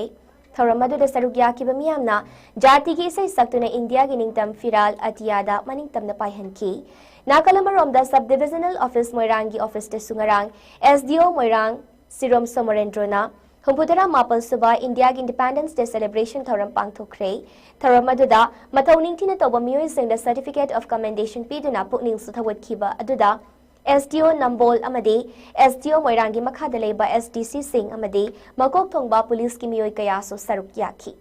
ꯊꯧꯔꯝ ꯑꯗꯨꯗ ꯁꯔꯨꯛ ꯌꯥꯈꯤꯕ ꯃꯤꯌꯥꯝꯅ ꯖꯥꯇꯤꯒꯤ ꯏꯁꯩ ꯁꯛꯇꯨꯅ ꯏꯟꯗꯤꯌꯥꯒꯤ ꯅꯤꯡꯇꯝ ꯐꯤꯔꯥꯜ ꯑꯇꯤꯌꯥꯗ ꯃꯅꯤꯡꯇꯝꯅ ꯄꯥꯏꯍꯟꯈꯤ꯫ ꯅꯥꯀꯜ ꯑꯃꯔꯣꯝꯗ, ꯁꯕ ꯗꯤꯕꯤꯖꯅꯦꯜ ꯑꯣꯐꯤꯁ ꯃꯣꯏꯔꯥꯡꯒꯤ ꯑꯣꯐꯤꯁꯇꯁꯨ ꯉꯔꯥꯡ ꯑꯦꯁ ꯗꯤ ꯑꯣ ꯃꯣꯏꯔꯥꯡ ꯁꯤꯔꯣꯝ ꯁꯣꯃꯣꯔꯦꯟꯗ꯭ꯔꯣꯅ ꯍꯨꯝꯐꯨꯇꯔꯥ ꯃꯥꯄꯜ ꯁꯨꯕ ꯏꯟꯗꯤꯌꯥꯒꯤ ꯏꯟꯗꯤꯄꯦꯟꯗꯦꯟꯁ ꯗꯦ ꯁꯦꯂꯦꯕ꯭ꯔꯦꯁꯟ ꯊꯧꯔꯝ ꯄꯥꯡꯊꯣꯛꯈ꯭ꯔꯦ꯫ ꯊꯧꯔꯝ ꯑꯗꯨꯗ ꯃꯊꯧ ꯅꯤꯡꯊꯤꯅ ꯇꯧꯕ ꯃꯤꯑꯣꯏꯁꯤꯡꯗ ꯁꯔꯇꯤꯐꯤꯀꯦꯠ ꯑꯣꯐ ꯀꯃꯦꯟꯗꯦꯁꯟ ꯄꯤꯗꯨꯅ ꯄꯨꯛꯅꯤꯡꯁꯨ ꯊꯧꯒꯠꯈꯤꯕ ꯑꯗꯨꯗ ꯑꯦꯁ ꯗꯤ ꯑꯣ ꯅꯝꯕꯣꯜ ꯑꯃꯗꯤ ꯑꯦꯁ ꯗꯤ ꯑꯣ ꯃꯣꯏꯔꯥꯡꯒꯤ ꯃꯈꯥꯗ ꯂꯩꯕ ꯑꯦꯁ ꯗꯤ ꯁꯤꯁꯤꯡ ꯑꯃꯗꯤ ꯃꯀꯣꯛ ꯊꯣꯡꯕ ꯄꯨꯂꯤꯁꯀꯤ ꯃꯤꯑꯣꯏ ꯀꯌꯥꯁꯨ ꯁꯔꯨꯛ ꯌꯥꯈꯤ꯫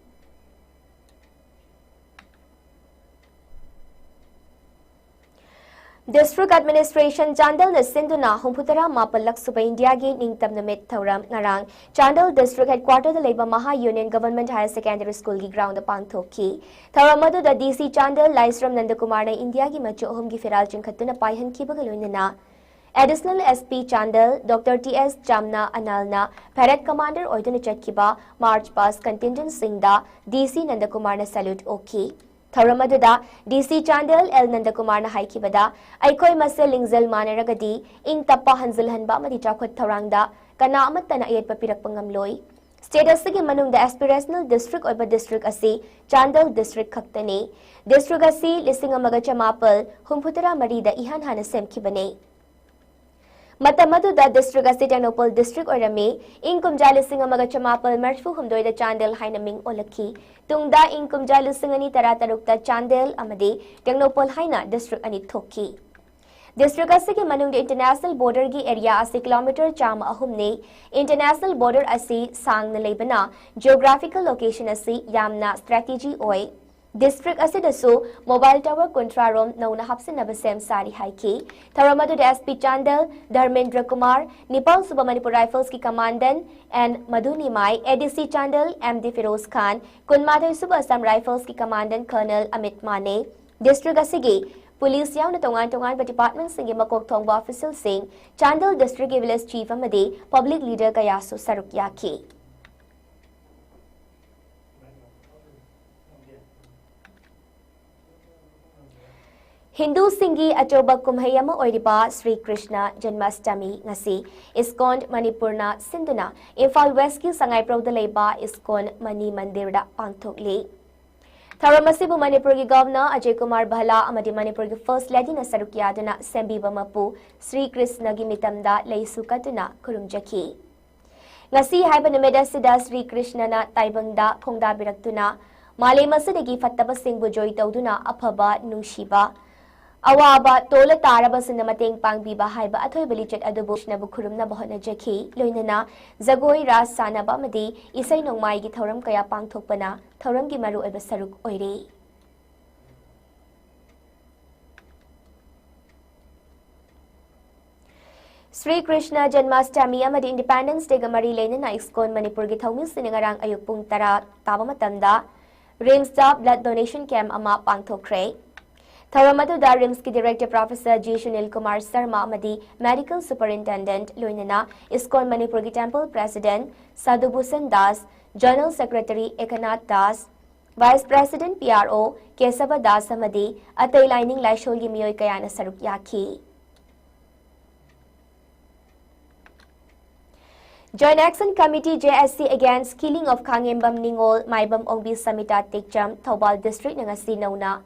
ꯗꯤꯁꯇ꯭ꯔꯤꯛ ꯑꯦꯗꯃꯤꯅꯤꯁꯇ꯭ꯔꯦꯁꯟ ꯆꯥꯟꯗꯦꯜꯅ ꯁꯤꯟꯗꯨꯅ ꯍꯨꯝꯐꯨꯇꯔꯥ ꯃꯥꯄꯜꯂꯛ ꯁꯨꯕ ꯏꯟꯗꯤꯌꯥꯒꯤ ꯅꯤꯡꯇꯝ ꯅꯨꯃꯤꯠ ꯊꯧꯔꯝ ꯉꯔꯥꯡ ꯆꯥꯟꯗꯦꯜ ꯗꯤꯁꯇ꯭ꯔꯤꯛ ꯍꯦꯗꯀ꯭ꯋꯥꯇꯔꯗ ꯂꯩꯕ ꯃꯍꯥ ꯌꯨꯅꯤꯌꯟ ꯒꯚꯔꯟꯃꯦꯟꯠ ꯍꯥꯌꯔ ꯁꯦꯀꯦꯟꯗꯔꯤ ꯁ꯭ꯀꯨꯜꯒꯤ ꯒ꯭ꯔꯥꯎꯟꯗ ꯄꯥꯡꯊꯣꯛꯈꯤ꯫ ꯊꯧꯔꯝ ꯑꯗꯨꯗ ꯗꯤ ꯁꯤ ꯆꯥꯟꯗꯦꯜ ꯂꯥꯏꯁ꯭ꯔꯝ ꯅꯟꯗꯀꯨꯃꯥꯔꯅ ꯏꯟꯗꯤꯌꯥꯒꯤ ꯃꯆꯨ ꯑꯍꯨꯝꯒꯤ ꯐꯤꯔꯥꯜ ꯆꯤꯡꯈꯠꯇꯨꯅ ꯄꯥꯏꯍꯟꯈꯤꯕꯒ ꯂꯣꯏꯅꯅ additional S P Chandel doctor T S Chamna ꯑꯅꯥꯜꯅ ꯄꯦꯔꯦꯗ ꯀꯃꯥꯟꯗꯔ ꯑꯣꯏꯗꯨꯅ ꯆꯠꯈꯤꯕ ꯃꯥꯔꯆ ꯄꯥꯁ꯭ꯠ ꯀꯟꯇꯤꯟꯖꯦꯟꯠꯁꯤꯡꯗ ꯗꯤ ꯁꯤ ꯅꯟꯗꯀꯨꯃꯥꯔꯅ ꯁꯦꯂ꯭ꯌꯨꯠ ꯑꯣꯛꯈꯤ꯫ ꯊꯧꯔꯝ ꯑꯗꯨꯗ ꯗꯤ ꯁꯤ ꯆꯥꯟꯗꯦꯜ ꯑꯦꯜ ꯅꯟꯗꯀꯨꯃꯥꯔꯅ ꯍꯥꯏꯈꯤꯕꯗ, ꯑꯩꯈꯣꯏ ꯃꯁꯦꯜ ꯂꯤꯡꯖꯦꯜ ꯃꯥꯟꯅꯔꯒꯗꯤ ꯏꯪ ꯇꯞꯄ ꯍꯟꯖꯤꯜꯍꯟꯕ ꯑꯃꯗꯤ ꯆꯥꯎꯈꯠ ꯊꯧꯔꯥꯡꯗ ꯀꯅꯥ ꯑꯃꯠꯇꯅ ꯑꯌꯦꯠꯄ ꯄꯤꯔꯛꯄ ꯉꯝꯂꯣꯏ꯫ ꯁ꯭ꯇꯦꯠ ꯑꯁꯤꯒꯤ ꯃꯅꯨꯡꯗ ꯑꯦꯁꯄꯤꯔꯦꯁꯅꯦꯜ ꯗꯤꯁꯇ꯭ꯔꯤꯛ ꯑꯣꯏꯕ ꯗꯤꯁꯇ꯭ꯔꯤꯛ ꯑꯁꯤ ꯆꯥꯟꯗꯦꯜ ꯗꯤꯁꯇ꯭ꯔꯤꯛ ꯈꯛꯇꯅꯤ꯫ ꯗꯤꯁꯇ꯭ꯔꯤꯛ ꯑꯁꯤ ꯂꯤꯁꯤꯡ ꯑꯃꯒ ꯆꯃꯥꯄꯜ ꯍꯨꯝꯐꯨꯇꯔꯥ ꯃꯔꯤꯗ ꯏꯍꯥꯟ ꯍꯥꯟꯅ ꯁꯦꯝꯈꯤꯕꯅꯤ꯫ ꯃꯇꯝ ꯑꯗꯨꯗ district ꯑꯁꯤ ꯇꯦꯡꯅꯧꯄꯜ district ꯑꯣꯏꯔꯝꯃꯤ꯫ ꯏꯪ ꯀꯨꯝꯖꯥ ꯂꯤꯁꯤꯡ ꯑꯃꯒ ꯆꯃꯥꯄꯜ ꯃꯔꯤꯐꯨ ꯍꯨꯝꯗꯣꯏꯗ ꯆꯥꯟꯗꯦꯜ ꯍꯥꯏꯅ ꯃꯤꯡ ꯑꯣꯜꯂꯛꯈꯤ꯫ ꯇꯨꯡꯗ ꯏꯪ ꯀꯨꯝꯖꯥ ꯂꯤꯁꯤꯡ ꯑꯅꯤ ꯇꯔꯥ ꯇꯔꯨꯛꯇ ꯆꯥꯟꯗꯦꯜ ꯑꯃꯗꯤ ꯇꯦꯡꯅꯧꯄꯜ ꯍꯥꯏꯅ district ꯑꯅꯤ ꯊꯣꯛꯈꯤ꯫ District ꯑꯁꯤꯒꯤ ꯃꯅꯨꯡꯗ international border ꯒꯤ area ꯑꯁꯤ kilometre ꯆꯥꯝꯃ ꯑꯍꯨꯝꯅꯤ꯫ International border ꯑꯁꯤ ꯁꯥꯡꯅ ꯂꯩꯕꯅ geographical location ꯑꯁꯤ ꯌꯥꯝꯅ strategy ꯑꯣꯏ꯫ District ꯑꯁꯤꯗꯁꯨ mobile tower ꯀꯨꯟꯊ꯭ꯔꯥ ꯔꯣꯝ ꯅꯧꯅ ꯍꯥꯞꯆꯤꯟꯅꯕ ꯁꯦꯝ ꯁꯥꯔꯤ ꯍꯥꯏꯈꯤ꯫ ꯊꯧꯔꯝ ꯑꯗꯨꯗ S P ꯆꯥꯟꯗꯦꯜ ꯙꯔꯃꯦꯟꯗ꯭ꯔ ꯀꯨꯃꯥꯔ, ꯅꯤꯄꯥꯜ ꯁꯨꯕ ꯃꯅꯤꯄꯨꯔ Rifles ꯀꯤ Commandant N ꯃꯙꯨꯅꯤꯃꯥꯏ, A D C Chandel M D Firoz ꯈꯥꯟ, ꯀꯨꯟꯃꯥꯊꯣꯏ ꯁꯨꯕ Assam Rifles ꯀꯤ Commandant Colonel ꯑꯃꯤꯠ ꯃꯥꯅꯦ꯫ District ꯑꯁꯤꯒꯤ police ꯌꯥꯎꯅ ꯇꯣꯉꯥꯟ ꯇꯣꯉꯥꯟꯕ department ꯁꯤꯡꯒꯤ ꯃꯀꯣꯛ ꯊꯣꯡꯕ official ꯁꯤꯡ, ꯆꯥꯟꯗꯦꯜ district ꯀꯤ village chief ꯑꯃꯗꯤ public leader ꯀꯌꯥꯁꯨ ꯁꯔꯨꯛ ꯌꯥꯈꯤ꯫ ꯍꯤꯟꯗꯨꯁꯤꯡꯒꯤ ꯑꯆꯧꯕ ꯀꯨꯝꯍꯩ ꯑꯃ ꯑꯣꯏꯔꯤꯕ ꯁ꯭ꯔꯤ ꯀ꯭ꯔꯤꯁꯅ ꯖꯟꯃꯥꯁꯇꯃꯤ ꯉꯁꯤ ꯏꯁꯀꯣꯟ ꯃꯅꯤꯄꯨꯔꯅ ꯁꯤꯟꯗꯨꯅ ꯏꯝꯐꯥꯜ West ꯀꯤ ꯁꯉꯥꯏꯄ꯭ꯔꯧꯗ ꯂꯩꯕ ꯏꯁꯀꯣꯟ ꯃꯅꯤ ꯃꯟꯗꯤꯔꯗ ꯄꯥꯡꯊꯣꯛꯂꯤ꯫ ꯊꯧꯔꯝ ꯑꯁꯤꯕꯨ ꯃꯅꯤꯄꯨꯔꯒꯤ Governor ꯑꯖꯌ ꯀꯨꯃꯥꯔ ꯚꯜꯂꯥ ꯑꯃꯗꯤ ꯃꯅꯤꯄꯨꯔꯒꯤ First Lady ꯅ ꯁꯔꯨꯛ ꯌꯥꯗꯨꯅ ꯁꯦꯝꯕꯤꯕ ꯃꯄꯨ ꯁ꯭ꯔꯤ ꯀ꯭ꯔꯤꯁꯅꯒꯤ ꯃꯤꯇꯝꯗ ꯂꯩꯁꯨ ꯀꯠꯇꯨꯅ ꯈꯨꯔꯨꯝꯖꯈꯤ꯫ ꯉꯁꯤ ꯍꯥꯏꯕ ꯅꯨꯃꯤꯠ ꯑꯁꯤꯗ ꯁ꯭ꯔꯤ ꯀ꯭ꯔꯤꯁꯅꯅ ꯇꯥꯏꯕꯪꯗ ꯈꯣꯡꯗꯥꯕꯤꯔꯛꯇꯨꯅ ꯃꯥꯂꯦꯝ ꯑꯁꯤꯗꯒꯤ ꯐꯠꯇꯕꯁꯤꯡꯕꯨ ꯖꯣꯏ ꯇꯧꯗꯨꯅ ꯑꯐꯕ, ꯅꯨꯡꯁꯤꯕ, ꯑꯋꯥꯕ ꯇꯣꯜꯂ ꯇꯥꯔꯕꯁꯤꯡꯅ ꯃꯇꯦꯡ ꯄꯥꯡꯕꯤꯕ ꯍꯥꯏꯕ ꯑꯊꯣꯏꯕ ꯂꯤꯆꯠ ꯑꯗꯨꯕꯨ ꯀ꯭ꯔꯤꯁꯅꯕꯨ ꯈꯨꯔꯨꯝꯅꯕ ꯍꯣꯠꯅꯖꯈꯤ꯫ ꯂꯣꯏꯅꯅ ꯖꯒꯣꯏ, ꯔꯥꯁ ꯁꯥꯟꯅꯕ ꯑꯃꯗꯤ ꯏꯁꯩ ꯅꯣꯡꯃꯥꯏꯒꯤ ꯊꯧꯔꯝ ꯀꯌꯥ ꯄꯥꯡꯊꯣꯛꯄꯅ ꯊꯧꯔꯝꯒꯤ ꯃꯔꯨꯑꯣꯏꯕ ꯁꯔꯨꯛ ꯑꯣꯏꯔꯤ꯫ ꯁ꯭ꯔꯤ ꯀ꯭ꯔꯤꯁꯅ ꯖꯟꯃꯥꯁꯇꯃꯤ ꯑꯃꯗꯤ Independence Day ꯒ ꯃꯔꯤ ꯂꯩꯅꯅ ꯏꯁꯀꯣꯟ ꯃꯅꯤꯄꯨꯔꯒꯤ ꯊꯧꯃꯤꯁꯤꯡꯅ ꯉꯔꯥꯡ ꯑꯌꯨꯛ ꯄꯨꯡ ꯇꯔꯥ ꯇꯥꯕ ꯃꯇꯝꯗ RIMS ꯇ blood donation camp ꯑꯃ ꯄꯥꯡꯊꯣꯛꯈ꯭ꯔꯦ꯫ ꯊꯧꯔꯝ ꯑꯗꯨꯗ RIMS ꯀꯤ Director Professor G Sunil Kumar Sharma ꯑꯃꯗꯤ Medical Superintendent ꯂꯣꯏꯅꯅ ꯏꯁꯀꯣꯟ ꯃꯅꯤꯄꯨꯔꯒꯤ Temple President ꯁꯥꯙꯨ Bhushan Das, General Secretary ꯑꯦꯀꯅꯥꯊ Das, Vice President P R O ꯀꯦꯁꯕ Das ꯑꯃꯗꯤ ꯑꯇꯩ ꯂꯥꯏꯅꯤꯡ ꯂꯥꯏꯁꯣꯜꯒꯤ ꯃꯤꯑꯣꯏ ꯀꯌꯥꯅ ꯁꯔꯨꯛ ꯌꯥꯈꯤ꯫ Joint Action Committee, J A C, against killing of ꯈꯥꯉꯦꯝꯕꯝ ꯅꯤꯉꯣꯜ, ꯃꯥꯏꯕꯝ ꯑꯣꯡꯕꯤ ꯁꯃꯤꯇꯥ ꯇꯦꯛꯆꯝ, ꯊꯧꯕꯥꯜ district ꯅ ꯉꯁꯤ ꯅꯧꯅ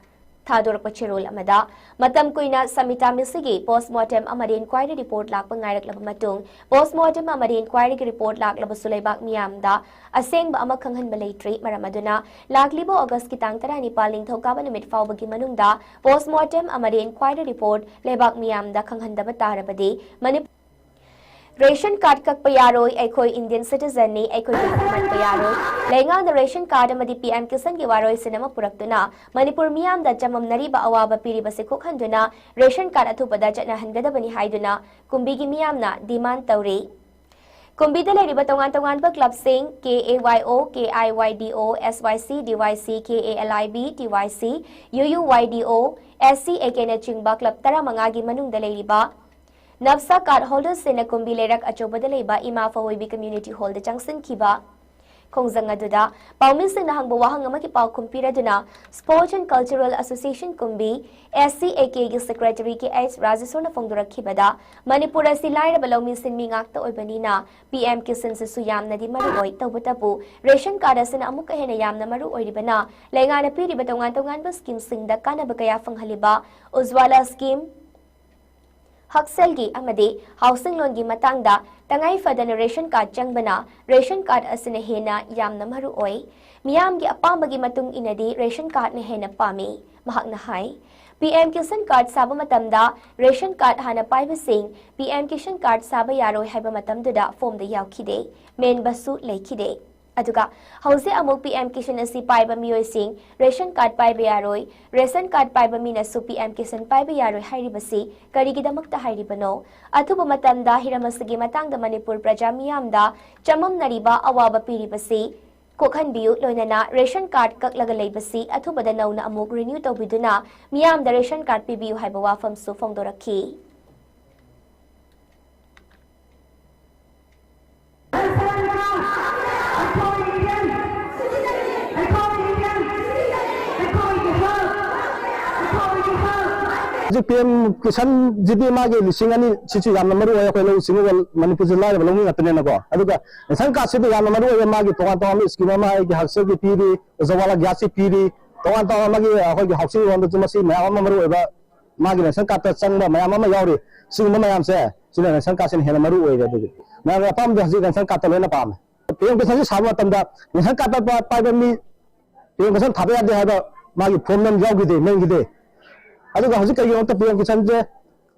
ꯊꯥꯗꯣꯔꯛꯄ ꯆꯦꯔꯣꯜ ꯑꯃꯗ, ꯃꯇꯝ ꯀꯨꯏꯅ ꯁꯃꯤꯇꯥ ꯃꯤꯁꯤꯒꯤ ꯄꯣꯁꯃꯣꯔꯇꯦꯝ ꯑꯃꯗꯤ ꯏꯟꯀ꯭ꯋꯥꯏꯔꯤ ꯔꯤꯄꯣꯔꯠ ꯂꯥꯛꯄ ꯉꯥꯏꯔꯛꯂꯕ ꯃꯇꯨꯡ, ꯄꯣꯁꯃꯣꯔꯇꯦꯝ ꯑꯃꯗꯤ ꯏꯟꯀ꯭ꯋꯥꯏꯔꯤꯒꯤ ꯔꯤꯄꯣꯔꯠ ꯂꯥꯛꯂꯕꯁꯨ ꯂꯩꯕꯥꯛ ꯃꯤꯌꯥꯝꯗ ꯑꯁꯦꯡꯕ ꯑꯃ ꯈꯪꯍꯟꯕ ꯂꯩꯇ꯭ꯔꯤ꯫ ꯃꯔꯝ ꯑꯗꯨꯅ ꯂꯥꯛꯂꯤꯕ ꯑꯣꯒꯁꯀꯤ ꯇꯥꯡ ꯇꯔꯥꯅꯤꯄꯥꯜ ꯅꯤꯡꯊꯧꯀꯥꯕ ꯅꯨꯃꯤꯠ ꯐꯥꯎꯕꯒꯤ ꯃꯅꯨꯡꯗ ꯄꯣꯁꯃꯣꯔꯇꯦꯝ ꯑꯃꯗꯤ ꯏꯟꯀ꯭ꯋꯥꯏꯔꯤ ꯔꯤꯄꯣꯔꯠ ꯂꯩꯕꯥꯛ ꯃꯤꯌꯥꯝꯗ ꯈꯪꯍꯟꯗꯕ ꯇꯥꯔꯕꯗꯤ ꯃꯅꯤ-, ꯔꯦꯁꯟ ꯀꯥꯔꯗ ꯀꯛꯄ ꯌꯥꯔꯣꯏ, ꯑꯩꯈꯣꯏ ꯏꯟꯗꯤꯌꯟ ꯁꯤꯇꯤꯖꯟꯅꯤ, ꯑꯩꯈꯣꯏꯒꯤ ꯍꯛ ꯃꯠꯄ ꯌꯥꯔꯣꯏ꯫ ꯂꯩꯉꯥꯛꯅ ꯔꯦꯁꯟ ꯀꯥꯔꯗ ꯑꯃꯗꯤ ꯄꯤ ꯑꯦꯝ ꯀꯤꯁꯟꯒꯤ ꯋꯥꯔꯣꯏꯁꯤꯟ ꯑꯃ ꯄꯨꯔꯛꯇꯨꯅ ꯃꯅꯤꯄꯨꯔ ꯃꯤꯌꯥꯝꯗ ꯆꯃꯝꯅꯔꯤꯕ ꯑꯋꯥꯕ ꯄꯤꯔꯤꯕꯁꯤ ꯀꯣꯛꯍꯟꯗꯨꯅ ꯔꯦꯁꯟ ꯀꯥꯔꯗ ꯑꯊꯨꯕꯗ ꯆꯠꯅꯍꯟꯒꯗꯕꯅꯤ ꯍꯥꯏꯗꯨꯅ ꯀꯨꯝꯕꯤꯒꯤ ꯃꯤꯌꯥꯝꯅ ꯗꯤꯃꯥꯟ ꯇꯧꯔꯤ꯫ ꯀꯨꯝꯕꯤꯗ ꯂꯩꯔꯤꯕ ꯇꯣꯉꯥꯟ ꯇꯣꯉꯥꯟꯕ ꯀ꯭ꯂꯕꯁꯤꯡ, ꯀꯦ ꯑꯦ ꯋꯥꯏ ꯑꯣ, ꯀꯦ ꯑꯥꯏ ꯋꯥꯏ ꯗꯤ ꯑꯣ, ꯑꯦꯁ ꯋꯥꯏ ꯁꯤ, ꯗꯤ ꯋꯥꯏ ꯁꯤ, K A L I B, T ꯋꯥꯏ ꯁꯤ, ꯌꯨ ꯌꯨ ꯋꯥꯏ ꯗꯤ ꯑꯣ, ꯑꯦꯁ ꯁꯤ ꯑꯦ ꯀꯦꯅꯆꯤꯡꯕ ꯀ꯭ꯂꯕ ꯇꯔꯥꯃꯉꯥꯒꯤ ꯃꯅꯨꯡꯗ ꯂꯩꯔꯤꯕ ꯅꯞꯁꯥ ꯀꯥꯔꯗ ꯍꯣꯜꯗꯔꯁꯤꯡꯅ ꯀꯨꯝꯕꯤ ꯂꯩꯔꯛ ꯑꯆꯧꯕꯗ ꯂꯩꯕ ꯏꯃꯥ ꯐꯋꯣꯏꯕꯤ ꯀꯝꯃ꯭ꯌꯨꯅꯤꯇꯤ ꯍꯣꯜꯗ ꯆꯪꯁꯤꯟꯈꯤꯕ꯫ ꯈꯣꯡꯖꯪ ꯑꯗꯨꯗ ꯄꯥꯎꯃꯤꯁꯤꯡꯅ ꯍꯪꯕ ꯋꯥꯍꯪ ꯑꯃꯒꯤ ꯄꯥꯎꯈꯨꯝ ꯄꯤꯔꯗꯨꯅ, sports and cultural association Kumbi, S C A ꯀꯦꯒꯤ ꯁꯦꯀ꯭ꯔꯦꯇꯔꯤ ꯀꯦ ꯑꯩꯆ ꯔꯥꯖꯦꯁꯣꯔꯅ ꯐꯣꯡꯗꯣꯔꯛꯈꯤꯕꯗ, ꯃꯅꯤꯄꯨꯔ ꯑꯁꯤ ꯂꯥꯏꯔꯕ ꯂꯧꯃꯤꯁꯤꯡ ꯃꯤ ꯉꯥꯛꯇ ꯑꯣꯏꯕꯅꯤꯅ ꯄꯤ ꯑꯦꯝ ꯀꯤꯁꯟꯁꯤꯁꯨ ꯌꯥꯝꯅꯗꯤ ꯃꯔꯨ ꯑꯣꯏ꯫ ꯇꯧꯕꯇꯕꯨ, ꯔꯦꯁꯟ ꯀꯥꯔꯗ ꯑꯁꯤꯅ ꯑꯃꯨꯛꯀ ꯍꯦꯟꯅ ꯌꯥꯝꯅ ꯃꯔꯨ ꯑꯣꯏꯔꯤꯕꯅ, ꯂꯩꯉꯥꯛꯅ ꯄꯤꯔꯤꯕ ꯇꯣꯉꯥꯟ ꯇꯣꯉꯥꯟꯕ ꯁ꯭ꯀꯤꯝꯁꯤꯡꯗ ꯀꯥꯟꯅꯕ ꯀꯌꯥ ꯐꯪꯍꯜꯂꯤꯕ ꯎꯖ꯭ꯋꯥꯂꯥ ꯁ꯭ꯀꯤꯝ, ꯍꯛꯁꯦꯜꯒꯤ ꯑꯃꯗꯤ ꯍꯥꯎꯁꯤꯡ ꯂꯣꯟꯒꯤ ꯃꯇꯥꯡꯗ ꯇꯉꯥꯏ ꯐꯗꯅ ꯔꯦꯁꯟ ꯀꯥꯔꯗ ꯆꯪꯕꯅ ꯔꯦꯁꯟ ꯀꯥꯔꯗ ꯑꯁꯤꯅ ꯍꯦꯟꯅ ꯌꯥꯝꯅ ꯃꯔꯨ ꯑꯣꯏ꯫ ꯃꯤꯌꯥꯝꯒꯤ ꯑꯄꯥꯝꯕꯒꯤ ꯃꯇꯨꯡ ꯏꯟꯅꯗꯤ ꯔꯦꯁꯟ ꯀꯥꯔꯗꯅ ꯍꯦꯟꯅ ꯄꯥꯝꯃꯤ, ꯃꯍꯥꯛꯅ ꯍꯥꯏ꯫ ꯄꯤ ꯑꯦꯝ ꯀꯤꯁꯟ ꯀꯥꯔꯗ ꯁꯥꯕ ꯃꯇꯝꯗ ꯔꯦꯁꯟ ꯀꯥꯔꯗ ꯍꯥꯟꯅ ꯄꯥꯏꯕꯁꯤꯡ ꯄꯤ ꯑꯦꯝ ꯀꯤꯁꯟ ꯀꯥꯔꯗ ꯁꯥꯕ ꯌꯥꯔꯣꯏ ꯍꯥꯏꯕ ꯃꯇꯝꯗꯨꯗ ꯐꯣꯝꯗ ꯌꯥꯎꯈꯤꯗꯦ, ꯃꯦꯟꯕꯁꯨ ꯂꯩꯈꯤꯗꯦ꯫ ꯑꯗꯨꯒ ꯍꯧꯖꯤꯛ ꯑꯃꯨꯛ ꯄꯤ ꯑꯦꯝ ꯀꯤꯁꯟ ꯑꯁꯤ ꯄꯥꯏꯕ ꯃꯤꯑꯣꯏꯁꯤꯡ ꯔꯦꯁꯟ ꯀꯥꯔꯗ ꯄꯥꯏꯕ ꯌꯥꯔꯣꯏ, ꯔꯦꯁꯟ ꯀꯥꯔꯗ ꯄꯥꯏꯕ ꯃꯤꯅꯁꯨ ꯄꯤ ꯑꯦꯝ ꯀꯤꯁꯟ ꯄꯥꯏꯕ ꯌꯥꯔꯣꯏ ꯍꯥꯏꯔꯤꯕꯁꯤ ꯀꯔꯤꯒꯤꯗꯃꯛꯇ ꯍꯥꯏꯔꯤꯕꯅꯣ? ꯑꯊꯨꯕ ꯃꯇꯝꯗ ꯍꯤꯔꯝ ꯑꯁꯤꯒꯤ ꯃꯇꯥꯡꯗ ꯃꯅꯤꯄꯨꯔ ꯄ꯭ꯔꯖꯥ ꯃꯤꯌꯥꯝꯗ ꯆꯃꯝꯅꯔꯤꯕ ꯑꯋꯥꯕ ꯄꯤꯔꯤꯕꯁꯤ ꯀꯣꯛꯍꯟꯕꯤꯌꯨ, ꯂꯣꯏꯅꯅ ꯔꯦꯁꯟ ꯀꯥꯔꯗ ꯀꯛꯂꯒ ꯂꯩꯕꯁꯤ ꯑꯊꯨꯕꯗ ꯅꯧꯅ ꯑꯃꯨꯛ ꯔꯤꯅ꯭ꯌꯨ ꯇꯧꯕꯤꯗꯨꯅ ꯃꯤꯌꯥꯝꯗ ꯔꯦꯁꯟ ꯀꯥꯔꯗ ꯄꯤꯕꯤꯌꯨ ꯍꯥꯏꯕ ꯋꯥꯐꯝꯁꯨ ꯐꯣꯡꯗꯣꯔꯛꯈꯤ꯫ ꯍꯧꯖꯤꯛ ꯄꯤ ꯑꯦꯝ ꯀꯤꯁꯟꯁꯤꯗꯤ ꯃꯥꯒꯤ ꯂꯤꯁꯤꯡ ꯑꯅꯤ ꯁꯤꯁꯨ ꯌꯥꯝꯅ ꯃꯔꯨ ꯑꯣꯏ꯫ ꯑꯩꯈꯣꯏ ꯂꯧꯎ ꯁꯤꯡꯎꯕ ꯃꯅꯤꯄꯨꯔꯁꯤ ꯂꯥꯏꯔꯕ ꯂꯧꯃꯤ ꯉꯥꯛꯇꯅꯤꯅꯀꯣ꯫ ꯑꯗꯨꯒ ꯔꯦꯁꯟ ꯀꯥꯔꯗꯁꯤꯗ ꯌꯥꯝꯅ ꯃꯔꯨ ꯑꯣꯏꯕ ꯃꯥꯒꯤ ꯇꯣꯉꯥꯟ ꯇꯣꯉꯥꯟꯕ ꯁ꯭ꯀꯤꯝ ꯑꯃ ꯑꯩꯒꯤ ꯍꯛꯁꯦꯜꯒꯤ ꯄꯤꯔꯤ, ꯎꯖꯥꯋꯥꯂꯥ ꯒ꯭ꯌꯥꯁꯁꯤ ꯄꯤꯔꯤ, ꯇꯣꯉꯥꯟ ꯇꯣꯉꯥꯟꯕꯒꯤ ꯑꯩꯈꯣꯏꯒꯤ ꯍꯥꯎꯁꯤꯡ ꯂꯣꯟꯗꯁꯨ ꯃꯁꯤ ꯃꯌꯥꯝ ꯑꯃ ꯃꯔꯨ ꯑꯣꯏꯕ ꯃꯥꯒꯤ ꯔꯦꯁꯟ ꯀꯥꯔꯗꯇ ꯆꯪꯕ ꯃꯌꯥꯝ ꯑꯃ ꯌꯥꯎꯔꯤ꯫ ꯁꯤꯒꯨꯝꯕ ꯃꯌꯥꯝꯁꯦ ꯁꯤꯅ ꯔꯦꯁꯟ ꯀꯥꯔꯗꯁꯤꯅ ꯍꯦꯟꯅ ꯃꯔꯨ ꯑꯣꯏꯔꯦ꯫ ꯑꯗꯨꯗꯤ ꯃꯌꯥꯝꯒꯤ ꯑꯄꯥꯝꯕꯗꯤ ꯍꯧꯖꯤꯛ ꯔꯦꯁꯟ ꯀꯥꯔꯗꯇ ꯂꯣꯏꯅ ꯄꯥꯝꯃꯦ꯫ ꯄꯤ ꯑꯦꯝ ꯀꯤꯁꯥꯟꯁꯤ ꯁꯥꯕ ꯃꯇꯝꯗ ꯔꯦꯁꯟ ꯀꯥꯔꯗ ꯄꯥꯏꯕ ꯃꯤ ꯄꯤ ꯑꯦꯝ ꯀꯤꯁꯥꯟ ꯊꯥꯕ ꯌꯥꯗꯦ ꯍꯥꯏꯕ ꯃꯥꯒꯤ ꯐꯣꯝ ꯑꯃ ꯌꯥꯎꯈꯤꯗꯦ, ꯃꯦꯟꯈꯤꯗꯦ꯫ ꯑꯗꯨꯒ ꯍꯧꯖꯤꯛ ꯀꯩꯒꯤꯅꯣꯗ ꯄꯤ ꯑꯦꯝ ꯀꯤꯁꯥꯟꯁꯦ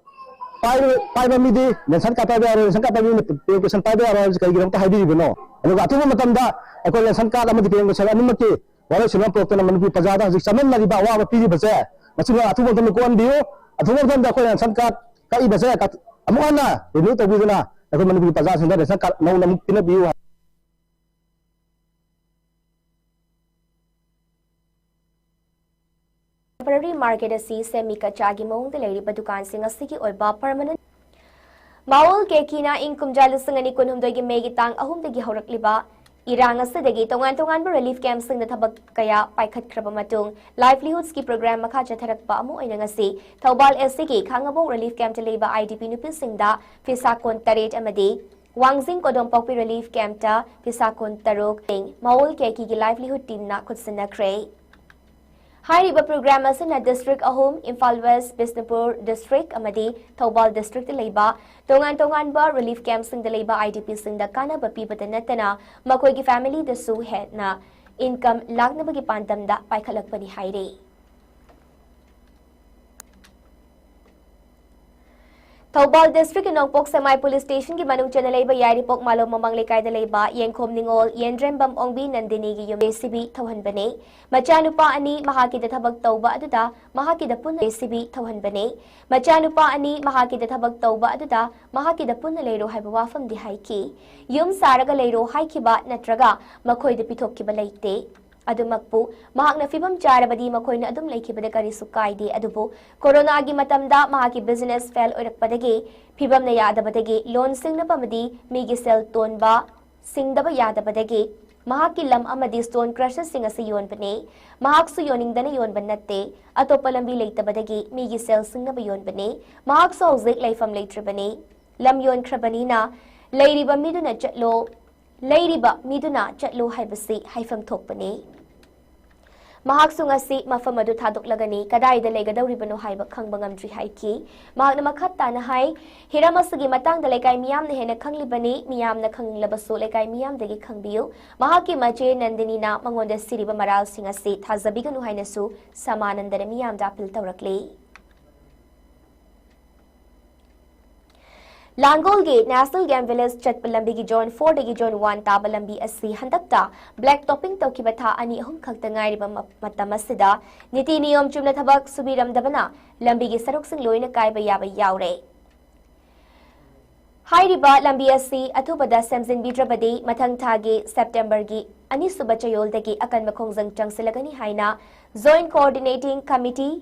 ꯄꯥꯏꯕ, ꯄꯥꯏꯕ ꯃꯤꯗꯤ ꯔꯦꯁꯟ ꯀꯥꯔꯗ ꯄꯥꯏꯕ ꯌꯥꯔꯣꯏ, ꯔꯦꯁꯟ ꯀꯥꯔꯗ ꯄꯥꯏꯕ ꯃꯤꯅ ꯄꯤ ꯑꯦꯝ ꯀꯤꯁꯥꯟ ꯄꯥꯏꯕ ꯌꯥꯔꯣꯏ ꯍꯥꯏꯕꯁꯤ ꯀꯩꯒꯤꯅꯣ ꯑꯝꯇ ꯍꯥꯏꯕꯤꯔꯤꯕꯅꯣ? ꯑꯗꯨꯒ ꯑꯊꯨꯕ ꯃꯇꯝꯗ ꯑꯩꯈꯣꯏ ꯔꯦꯁꯟ ꯀꯥꯔꯗ ꯑꯃꯗꯤ ꯄꯤ ꯑꯦꯝ ꯀꯤꯁꯥꯟ ꯑꯅꯤꯃꯛꯀꯤ ꯋꯥꯔꯣꯏꯁꯤꯟ ꯑꯃ ꯄꯨꯔꯛꯇꯨꯅ ꯃꯅꯤꯄꯨꯔ ꯄ꯭ꯔꯖꯥꯗ ꯍꯧꯖꯤꯛ ꯆꯃꯝꯅꯔꯤꯕ ꯑꯋꯥꯕ ꯄꯤꯔꯤꯕꯁꯦ ꯃꯁꯤꯃ ꯑꯊꯨꯕ ꯃꯇꯝꯗ ꯀꯣꯛꯍꯟꯕꯤꯌꯨ꯫ ꯑꯊꯨꯕ ꯃꯇꯝꯗ ꯑꯩꯈꯣꯏ ꯔꯦꯁꯟ ꯀꯥꯔꯗ ꯀꯛꯏꯕꯁꯦ ꯑꯃꯨꯛ ꯍꯟꯅ ꯔꯤꯅ꯭ꯌꯨ ꯇꯧꯕꯤꯗꯨꯅ ꯑꯩꯈꯣꯏ ꯃꯅꯤꯄꯨꯔꯒꯤ ꯄ꯭ꯔꯖꯥꯁꯤꯡꯗ ꯔꯦꯁꯟ ꯀꯥꯔꯗ ꯅꯧꯅ ꯑꯃꯨꯛ ꯄꯤꯅꯕꯤꯌꯨ ꯍꯥꯏ꯫ Temporary market ꯑꯁꯤ semi ꯀꯆꯥꯒꯤ ꯃꯑꯣꯡꯗ ꯂꯩꯔꯤꯕ ꯗꯨꯀꯥꯟꯁꯤꯡ ꯑꯁꯤꯒꯤ ꯑꯣꯏꯕ permanent ꯃꯥꯎꯜ ꯀꯦꯀꯤꯅ ꯏꯪ ꯀꯨꯝꯖꯥ ꯂꯤꯁꯤꯡ ꯑꯅꯤ ꯀꯨꯟꯍꯨꯝꯗꯣꯏꯒꯤ ꯃꯦꯒꯤ ꯇꯥꯡ ꯑꯍꯨꯝꯗꯒꯤ ꯍꯧꯔꯛꯂꯤꯕ ꯏꯔꯥꯡ ꯑꯁꯤꯗꯒꯤ ꯇꯣꯉꯥꯟ ꯇꯣꯉꯥꯟꯕ relief campꯁꯤꯡꯗ ꯊꯕꯛ ꯀꯌꯥ ꯄꯥꯏꯈꯠꯈ꯭ꯔꯕ ꯃꯇꯨꯡ livelihoodsꯀꯤ program ꯃꯈꯥ ꯆꯠꯊꯔꯛꯄ ꯑꯃ ꯑꯣꯏꯅ ꯉꯁꯤ ꯊꯧꯕꯥꯜ SCꯒꯤ ꯈꯥꯉꯕꯣꯛ relief campꯇ ꯂꯩꯕ IDP ꯅꯨꯄꯤꯁꯤꯡꯗ ꯐꯤꯁꯥ ꯀꯣꯟ ꯇꯔꯦꯠ ꯑꯃꯗꯤ ꯋꯥꯡꯖꯤꯡ ꯀꯣꯗꯣꯝꯄꯣꯛꯄꯤ relief campꯇ ꯐꯤꯁꯥ ꯀꯣꯟ ꯇꯔꯨꯛ ꯃꯥꯎꯜ ꯀꯦꯀꯤꯒꯤ livelihood teamꯅ ꯈꯨꯠꯁꯤꯟꯅꯈ꯭ꯔꯦ꯫ ꯍꯥꯏꯔꯤꯕ program ꯑꯁꯤꯅ district ꯑꯍꯨꯝ, ꯏꯝꯐꯥꯜ West, ꯕꯤꯁꯅꯨꯄꯨꯔ district ꯑꯃꯗꯤ ꯊꯧꯕꯥꯜ districtꯇ ꯂꯩꯕ ꯇꯣꯉꯥꯟ ꯇꯣꯉꯥꯟꯕ relief campꯁꯤꯡꯗ ꯂꯩꯕ IDPꯁꯤꯡꯗ ꯀꯥꯟꯅꯕ ꯄꯤꯕꯇ ꯅꯠꯇꯅ ꯃꯈꯣꯏꯒꯤ familyꯗꯁꯨ ꯍꯦꯟꯅ income ꯂꯥꯛꯅꯕꯒꯤ ꯄꯥꯟꯗꯝꯗ ꯄꯥꯏꯈꯠꯂꯛꯄꯅꯤ ꯍꯥꯏꯔꯤ꯫ ꯊꯧꯕꯥꯜ districtꯀꯤ ꯅꯣꯡꯄꯣꯛ ꯁꯦꯛꯃꯥꯏ police stationꯒꯤ ꯃꯅꯨꯡ ꯆꯟꯅ ꯂꯩꯕ ꯌꯥꯏꯔꯤꯄꯣꯛ ꯃꯥꯂꯣꯝ ꯃꯃꯥꯡ ꯂꯩꯀꯥꯏꯗ ꯂꯩꯕ ꯌꯦꯡꯈꯣꯝ ꯅꯤꯉꯣꯜ ꯌꯦꯟꯗ꯭ꯔꯦꯝꯕꯝ ꯑꯣꯡꯕꯤ ꯅꯟꯗꯤꯅꯤꯒꯤ ꯌꯨꯝ JCB ꯊꯧꯍꯟꯕꯅꯦ꯫ ꯃꯆꯥꯅꯨꯄꯥ ꯑꯅꯤ ꯃꯍꯥꯛꯀꯤꯗ ꯊꯕꯛ ꯇꯧꯕ ꯑꯗꯨꯗ ꯃꯍꯥꯛꯀꯤꯗ ꯄꯨꯟꯅ JCB ꯊꯧꯍꯟꯕꯅꯦ꯫ ꯃꯆꯥꯅꯨꯄꯥ ꯑꯅꯤ ꯃꯍꯥꯛꯀꯤꯗ ꯊꯕꯛ ꯇꯧꯕ ꯑꯗꯨꯗ ꯃꯍꯥꯛꯀꯤꯗ ꯄꯨꯟꯅ ꯂꯩꯔꯣ ꯍꯥꯏꯕ ꯋꯥꯐꯝꯗꯤ ꯍꯥꯏꯈꯤ꯫ ꯌꯨꯝ ꯁꯥꯔꯒ ꯂꯩꯔꯣ ꯍꯥꯏꯈꯤꯕ ꯅꯠꯇ꯭ꯔꯒ ꯃꯈꯣꯏꯗ ꯄꯤꯊꯣꯛꯈꯤꯕ ꯂꯩꯇꯦ꯫ ꯑꯗꯨꯃꯛꯄꯨ ꯃꯍꯥꯛꯅ ꯐꯤꯕꯝ ꯆꯥꯔꯕꯗꯤ ꯃꯈꯣꯏꯅ ꯑꯗꯨꯝ ꯂꯩꯈꯤꯕꯗ ꯀꯔꯤꯁꯨ ꯀꯥꯏꯗꯦ, ꯑꯗꯨꯕꯨ ꯀꯣꯔꯣꯅꯥꯒꯤ ꯃꯇꯝꯗ ꯃꯍꯥꯛꯀꯤ business fail ꯑꯣꯏꯔꯛꯄꯗꯒꯤ ꯐꯤꯕꯝꯅ ꯌꯥꯗꯕꯗꯒꯤ loan ꯁꯤꯡꯅꯕ ꯑꯃꯗꯤ ꯃꯤꯒꯤ ꯁꯦꯜ ꯇꯣꯟꯕ ꯁꯤꯡꯗꯕ ꯌꯥꯗꯕꯗꯒꯤ ꯃꯍꯥꯛꯀꯤ ꯂꯝ ꯑꯃꯗꯤ stone crushers ꯁꯤꯡ ꯑꯁꯤ ꯌꯣꯟꯕꯅꯤ꯫ ꯃꯍꯥꯛꯁꯨ ꯌꯣꯟꯅꯤꯡꯗꯅ ꯌꯣꯟꯕ ꯅꯠꯇꯦ, ꯑꯇꯣꯞꯄ ꯂꯝꯕꯤ ꯂꯩꯇꯕꯗꯒꯤ ꯃꯤꯒꯤ ꯁꯦꯜ ꯁꯤꯡꯅꯕ ꯌꯣꯟꯕꯅꯤ꯫ ꯃꯍꯥꯛꯁꯨ ꯍꯧꯖꯤꯛ ꯂꯩꯐꯝ ꯂꯩꯇ꯭ꯔꯕꯅꯤ꯫ ꯂꯝ ꯌꯣꯟꯈ꯭ꯔꯕꯅꯤꯅ ꯂꯩꯔꯤꯕ ꯃꯤꯗꯨꯅ ꯆꯠꯂꯣ, ꯂꯩꯔꯤꯕ ꯃꯤꯗꯨꯅ ꯆꯠꯂꯣ ꯍꯥꯏꯕꯁꯤ ꯍꯥꯏꯐꯝ ꯊꯣꯛꯄꯅꯤ꯫ ꯃꯍꯥꯛꯁꯨ ꯉꯁꯤ ꯃꯐꯝ ꯑꯗꯨ ꯊꯥꯗꯣꯛꯂꯒꯅꯤ, ꯀꯗꯥꯏꯗ ꯂꯩꯒꯗꯧꯔꯤꯕꯅꯣ ꯍꯥꯏꯕ ꯈꯪꯕ ꯉꯝꯗ꯭ꯔꯤ ꯍꯥꯏꯈꯤ꯫ ꯃꯍꯥꯛꯅ ꯃꯈꯥ ꯇꯥꯅ ꯍꯥꯏ, ꯍꯤꯔꯝ ꯑꯁꯤꯒꯤ ꯃꯇꯥꯡꯗ ꯂꯩꯀꯥꯏ ꯃꯤꯌꯥꯝꯅ ꯍꯦꯟꯅ ꯈꯪꯂꯤꯕꯅꯤ, ꯃꯤꯌꯥꯝꯅ ꯈꯪꯂꯕꯁꯨ ꯂꯩꯀꯥꯏ ꯃꯤꯌꯥꯝꯗꯒꯤ ꯈꯪꯕꯤꯌꯨ꯫ ꯃꯍꯥꯛꯀꯤ ꯃꯆꯦ ꯅꯟꯗꯤꯅꯤꯅ ꯃꯉꯣꯟꯗ ꯁꯤꯔꯤꯕ ꯃꯔꯥꯜꯁꯤꯡ ꯑꯁꯤ ꯊꯥꯖꯕꯤꯒꯅꯨ ꯍꯥꯏꯅꯁꯨ ꯁꯃꯥꯅꯟꯗꯅ ꯃꯤꯌꯥꯝꯗ ꯑꯄꯤꯜ ꯇꯧꯔꯛꯂꯤ꯫ ꯂꯥꯡꯒꯣꯜꯒꯤ National Game Village ꯆꯠꯄ ꯂꯝꯕꯤꯒꯤ Zone four ꯗꯒꯤ Zone one ꯇꯥꯕ ꯂꯝꯕꯤ ꯑꯁꯤ ꯍꯟꯗꯛꯇ black topping ꯇꯧꯈꯤꯕ ꯊꯥ ꯑꯅꯤ ꯑꯍꯨꯝ ꯈꯛꯇ ꯉꯥꯏꯔꯤꯕ ꯃ-, ꯃꯇꯝ ꯑꯁꯤꯗ ꯅꯤꯇꯤ ꯅꯤꯌꯣꯝ ꯆꯨꯝꯅ ꯊꯕꯛ ꯁꯨꯕꯤꯔꯝꯗꯕꯅ ꯂꯝꯕꯤꯒꯤ ꯁꯔꯨꯛꯁꯤꯡ ꯂꯣꯏꯅ ꯀꯥꯏꯕ ꯌꯥꯕ ꯌꯥꯎꯔꯦ꯫ ꯍꯥꯏꯔꯤꯕ ꯂꯝꯕꯤ ꯑꯁꯤ ꯑꯊꯨꯕꯗ ꯁꯦꯝꯖꯤꯟꯕꯤꯗ꯭ꯔꯕꯗꯤ ꯃꯊꯪ ꯊꯥꯒꯤ September ꯒꯤ ꯑꯅꯤꯁꯨꯕ ꯆꯌꯣꯜꯗꯒꯤ ꯑꯀꯟꯕ ꯈꯣꯡꯖꯪ ꯆꯪꯁꯤꯜꯂꯒꯅꯤ ꯍꯥꯏꯅ Joint Coordinating Committee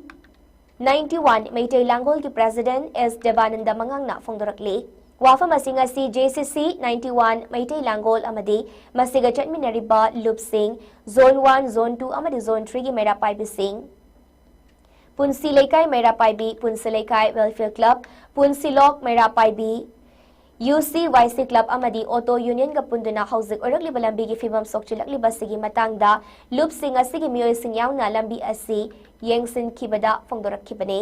ninety one Meitei ꯂꯥꯡꯒꯣꯜꯒꯤ President ꯑꯦꯁ ꯗꯦꯕꯥꯅꯟꯗ ꯃꯉꯥꯡꯅ ꯐꯣꯡꯗꯣꯔꯛꯂꯤ꯫ ꯋꯥꯐꯝ ꯑꯁꯤꯡ ꯑꯁꯤ J C C ninety one Meitei ꯂꯥꯡꯒꯣꯜ ꯑꯃꯗꯤ ꯃꯁꯤꯒ ꯆꯠꯃꯤꯟꯅꯔꯤꯕ ꯂꯨꯞꯁꯤꯡ Zone one, Zone two ꯑꯃꯗꯤ Zone three ꯒꯤ ꯃꯩꯔꯥ ꯄꯥꯏꯕꯤꯁꯤꯡ, ꯄꯨꯟꯁꯤ ꯂꯩꯀꯥꯏ ꯃꯩꯔꯥ ꯄꯥꯏꯕꯤ, ꯄꯨꯟꯁꯤ ꯂꯩꯀꯥꯏ Welfare Club, ꯄꯨꯟꯁꯤꯂꯣꯛ ꯃꯩꯔꯥ ꯄꯥꯏꯕꯤ, U C Y C Club ꯑꯃꯗꯤ Auto Union ꯒ ꯄꯨꯟꯗꯨꯅ ꯍꯧꯖꯤꯛ ꯑꯣꯏꯔꯛꯂꯤꯕ ꯂꯝꯕꯤꯒꯤ ꯐꯤꯕꯝ ꯁꯣꯛꯆꯤꯜꯂꯛꯂꯤꯕꯁꯤꯒꯤ ꯃꯇꯥꯡꯗ ꯂꯨꯞꯁꯤꯡ ꯑꯁꯤꯒꯤ ꯃꯤꯑꯣꯏꯁꯤꯡ ꯌꯥꯎꯅ ꯂꯝꯕꯤ ꯑꯁꯤ ꯌꯦꯡꯁꯤꯟꯈꯤꯕꯗ ꯐꯣꯡꯗꯣꯔꯛꯈꯤꯕꯅꯤ꯫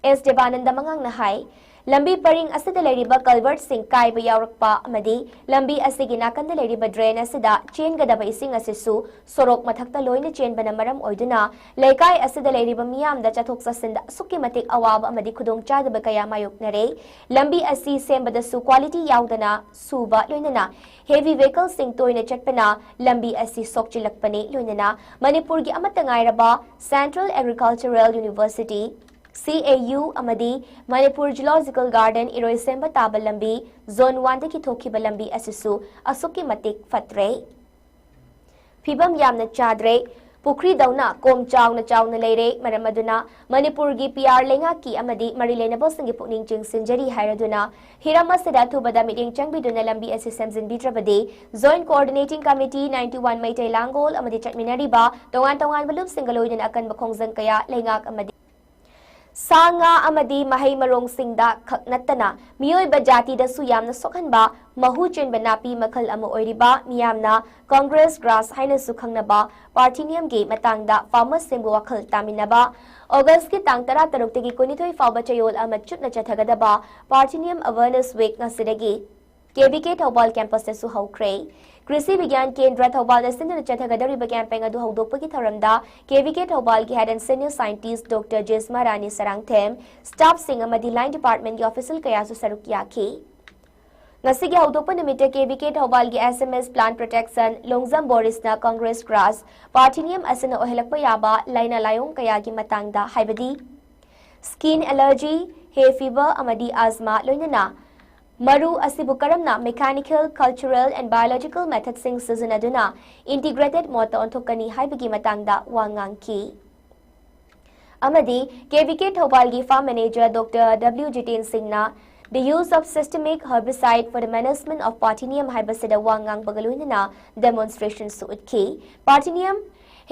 ꯑꯦꯁ ꯗꯦꯕꯥꯅꯟꯗ ꯃꯉꯥꯡꯅ ꯍꯥꯏ, ꯂꯝꯕꯤ ꯄꯔꯤꯡ ꯑꯁꯤꯗ ꯂꯩꯔꯤꯕ culvert ꯁꯤꯡ ꯀꯥꯏꯕ ꯌꯥꯎꯔꯛꯄ ꯑꯃꯗꯤ ꯂꯝꯕꯤ ꯑꯁꯤꯒꯤ ꯅꯥꯀꯟꯗ ꯂꯩꯔꯤꯕ drain ꯑꯁꯤꯗ ꯆꯦꯟꯒꯗꯕ ꯏꯁꯤꯡ ꯑꯁꯤꯁꯨ ꯁꯣꯔꯣꯛ ꯃꯊꯛꯇ ꯂꯣꯏꯅ ꯆꯦꯟꯕꯅ ꯃꯔꯝ ꯑꯣꯏꯗꯨꯅ ꯂꯩꯀꯥꯏ ꯑꯁꯤꯗ ꯂꯩꯔꯤꯕ ꯃꯤꯌꯥꯝꯗ ꯆꯠꯊꯣꯛ ꯆꯠꯁꯤꯟꯗ ꯑꯁꯨꯛꯀꯤ ꯃꯇꯤꯛ ꯑꯋꯥꯕ ꯑꯃꯗꯤ ꯈꯨꯗꯣꯡꯆꯥꯗꯕ ꯀꯌꯥ ꯃꯥꯌꯣꯛꯅꯔꯦ꯫ ꯂꯝꯕꯤ ꯑꯁꯤ ꯁꯦꯝꯕꯗꯁꯨ quality ꯌꯥꯎꯗꯅ ꯁꯨꯕ, ꯂꯣꯏꯅꯅ heavy vehicle ꯁꯤꯡ ꯇꯣꯏꯅ ꯆꯠꯄꯅ ꯂꯝꯕꯤ ꯑꯁꯤ ꯁꯣꯛꯆꯤꯜꯂꯛꯄꯅꯤ꯫ ꯂꯣꯏꯅꯅ ꯃꯅꯤꯄꯨꯔꯒꯤ ꯑꯃꯠꯇ ꯉꯥꯏꯔꯕ Central Agricultural University, C A U, ꯑꯃꯗꯤ Manipur Zoological Garden ꯏꯔꯣꯏꯁꯦꯝꯕ ꯇꯥꯕ ꯂꯝꯕꯤ, Zone one ꯗꯒꯤ ꯊꯣꯛꯈꯤꯕ ꯂꯝꯕꯤ ꯑꯁꯤꯁꯨ ꯑꯁꯨꯛꯀꯤ ꯃꯇꯤꯛ ꯐꯠꯇ꯭ꯔꯦ꯫ ꯐꯤꯕꯝ ꯌꯥꯝꯅ ꯆꯥꯗ꯭ꯔꯦ꯫ ꯄꯨꯈ꯭ꯔꯤꯗꯧꯅ ꯀꯣꯝ ꯆꯥꯎꯅ ꯆꯥꯎꯅ ꯂꯩꯔꯦ꯫ ꯃꯔꯝ ꯑꯗꯨꯅ ꯃꯅꯤꯄꯨꯔꯒꯤ P R ꯂꯩꯉꯥꯛꯀꯤ ꯑꯃꯗꯤ ꯃꯔꯤ ꯂꯩꯅꯕꯁꯤꯡꯒꯤ ꯄꯨꯛꯅꯤꯡ ꯆꯤꯡꯁꯤꯟꯖꯔꯤ ꯍꯥꯏꯔꯗꯨꯅ ꯍꯤꯔꯝ ꯑꯁꯤꯗ ꯑꯊꯨꯕꯗ ꯃꯤꯠꯌꯦꯡ ꯆꯪꯕꯤꯗꯨꯅ ꯂꯝꯕꯤ ꯑꯁꯤ ꯁꯦꯝꯖꯤꯟꯕꯤꯗ꯭ꯔꯕꯗꯤ Joint Coordinating Committee ninety one Meitei ꯂꯥꯡꯒꯣꯜ ꯑꯃꯗꯤ ꯆꯠꯃꯤꯟꯅꯔꯤꯕ ꯇꯣꯉꯥꯟ ꯇꯣꯉꯥꯟꯕ ꯂꯨꯞꯁꯤꯡꯒ ꯂꯣꯏꯅꯅ ꯑꯀꯟꯕ ꯈꯣꯡꯖꯪ ꯀꯌꯥ ꯂꯩꯉꯥꯛ ꯑꯃꯗꯤ ꯁꯥ ꯉꯥ ꯑꯃꯗꯤ ꯃꯍꯩ ꯃꯔꯣꯡꯁꯤꯡꯗ ꯈꯛ ꯅꯠꯇꯅ ꯃꯤꯑꯣꯏꯕ ꯖꯥꯇꯤꯗꯁꯨ ꯌꯥꯝꯅ ꯁꯣꯛꯍꯟꯕ ꯃꯍꯨ ꯆꯦꯟꯕ ꯅꯥꯄꯤ ꯃꯈꯜ ꯑꯃ ꯑꯣꯏꯔꯤꯕ, ꯃꯤꯌꯥꯝꯅ Congress grass ꯍꯥꯏꯅꯁꯨ ꯈꯪꯅꯕ Partheniumꯒꯤ ꯃꯇꯥꯡꯗ farmersꯁꯤꯡꯕꯨ ꯋꯥꯈꯜ ꯇꯥꯃꯤꯟꯅꯕ꯫ Augustꯀꯤ ꯇꯥꯡ ꯇꯔꯥꯇꯔꯨꯛꯇꯒꯤ ꯀꯨꯟꯅꯤꯊꯣꯏ ꯐꯥꯎꯕ ꯆꯌꯣꯜ ꯑꯃ ꯆꯨꯞꯅ ꯆꯠꯊꯒꯗꯕ Parthenium Awareness Week ꯉꯁꯤꯗꯒꯤ KVK ꯊꯧꯕꯥꯜ campusꯇꯁꯨ ꯍꯧꯈ꯭ꯔꯦ꯫ ꯀ꯭ꯔꯤꯁꯤ ꯕꯤꯒ꯭ꯌꯥꯟ ꯀꯦꯟꯗ꯭ꯔ ꯊꯧꯕꯥꯜꯗ ꯁꯤꯟꯗꯨꯅ ꯆꯠꯊꯒꯗꯧꯔꯤꯕ campaign ꯑꯗꯨ ꯍꯧꯗꯣꯛꯄꯒꯤ ꯊꯧꯔꯝꯗ KVK ꯊꯧꯕꯥꯜꯒꯤ head and senior scientist Doctor ꯖꯦꯁꯃꯥ ꯔꯥꯅꯤ ꯁꯔꯥꯡꯊꯦꯝ, staffꯁꯤꯡ ꯑꯃꯗꯤ line departmentꯀꯤ official ꯀꯌꯥꯁꯨ ꯁꯔꯨꯛ ꯌꯥꯈꯤ꯫ ꯉꯁꯤꯒꯤ ꯍꯧꯗꯣꯛꯄ ꯅꯨꯃꯤꯠꯇ KVK ꯊꯧꯕꯥꯜꯒꯤ SMS Plant Protection Longjam ꯕꯣꯔꯤꯁꯅ Congress grass Parthenium ꯑꯁꯤꯅ ꯑꯣꯏꯍꯜꯂꯛꯄ ꯌꯥꯕ ꯂꯥꯏꯅꯥ ꯂꯥꯏꯑꯣꯡ ꯀꯌꯥꯒꯤ ꯃꯇꯥꯡꯗ, ꯍꯥꯏꯕꯗꯤ skin allergy, hay fever ꯑꯃꯗꯤ asthma, ꯂꯣꯏꯅꯅ ꯃꯔꯨ ꯑꯁꯤꯕꯨ ꯀꯔꯝꯅ mechanical, cultural and biological methodꯁꯤꯡ ꯁꯤꯖꯤꯟꯅꯗꯨꯅ integrated modeꯇ ꯑꯣꯟꯊꯣꯛꯀꯅꯤ ꯍꯥꯏꯕꯒꯤ ꯃꯇꯥꯡꯗ ꯋꯥ ꯉꯥꯡꯈꯤ꯫ ꯑꯃꯗꯤ KVK ꯊꯧꯕꯥꯜꯒꯤ farm manager Doctor W Jiten ꯁꯤꯡꯅ The Use of Systemic Herbicide for the Management of Parthenium ꯍꯥꯏꯕꯁꯤꯗ ꯋꯥ ꯉꯥꯡꯕꯒ ꯂꯣꯏꯅꯅ demonstrationꯁꯨ ꯎꯠꯈꯤ꯫ Parthenium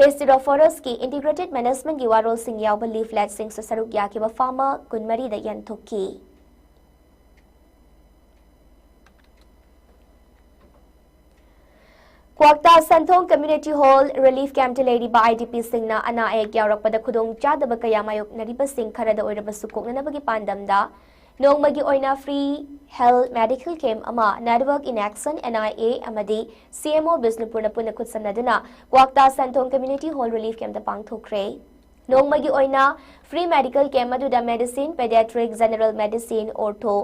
hesperophorusꯀꯤ integrated managementꯀꯤ ꯋꯥꯔꯣꯜꯁꯤꯡ ꯌꯥꯎꯕ leafletꯁꯤꯡꯁꯨ ꯁꯔꯨꯛ ꯌꯥꯈꯤꯕ farmer ꯀꯨꯟꯃꯔꯤꯗ ꯌꯦꯟꯊꯣꯛꯈꯤ꯫ ꯀ꯭ꯋꯥꯛꯇꯥ ꯁꯟꯊꯣꯡ Community Hall relief campꯇ ꯂꯩꯔꯤꯕ IDPꯁꯤꯡꯅ ꯑꯅꯥ ꯑꯌꯦꯛ ꯌꯥꯎꯔꯛꯄꯗ ꯈꯨꯗꯣꯡ ꯆꯥꯗꯕ ꯀꯌꯥ ꯃꯥꯌꯣꯛꯅꯔꯤꯕꯁꯤꯡ ꯈꯔꯗ ꯑꯣꯏꯔꯕꯁꯨ ꯀꯣꯛꯅꯅꯕꯒꯤ ꯄꯥꯟꯗꯝꯗ ꯅꯣꯡꯃꯒꯤ ꯑꯣꯏꯅ free health medical camp ꯑꯃ Network in Action, NIA, ꯑꯃꯗꯤ CMO ꯕꯤꯁꯅꯨꯄꯨꯔꯅ ꯄꯨꯟꯅ ꯈꯨꯠꯁꯝꯅꯗꯨꯅ ꯀ꯭ꯋꯥꯛꯇꯥ ꯁꯟꯊꯣꯡ Community Hall relief campꯇ ꯄꯥꯡꯊꯣꯛꯈ꯭ꯔꯦ꯫ ꯅꯣꯡꯃꯒꯤ ꯑꯣꯏꯅ free medical camp ꯑꯗꯨꯗ medicine, pediatric, general medicine, ortho,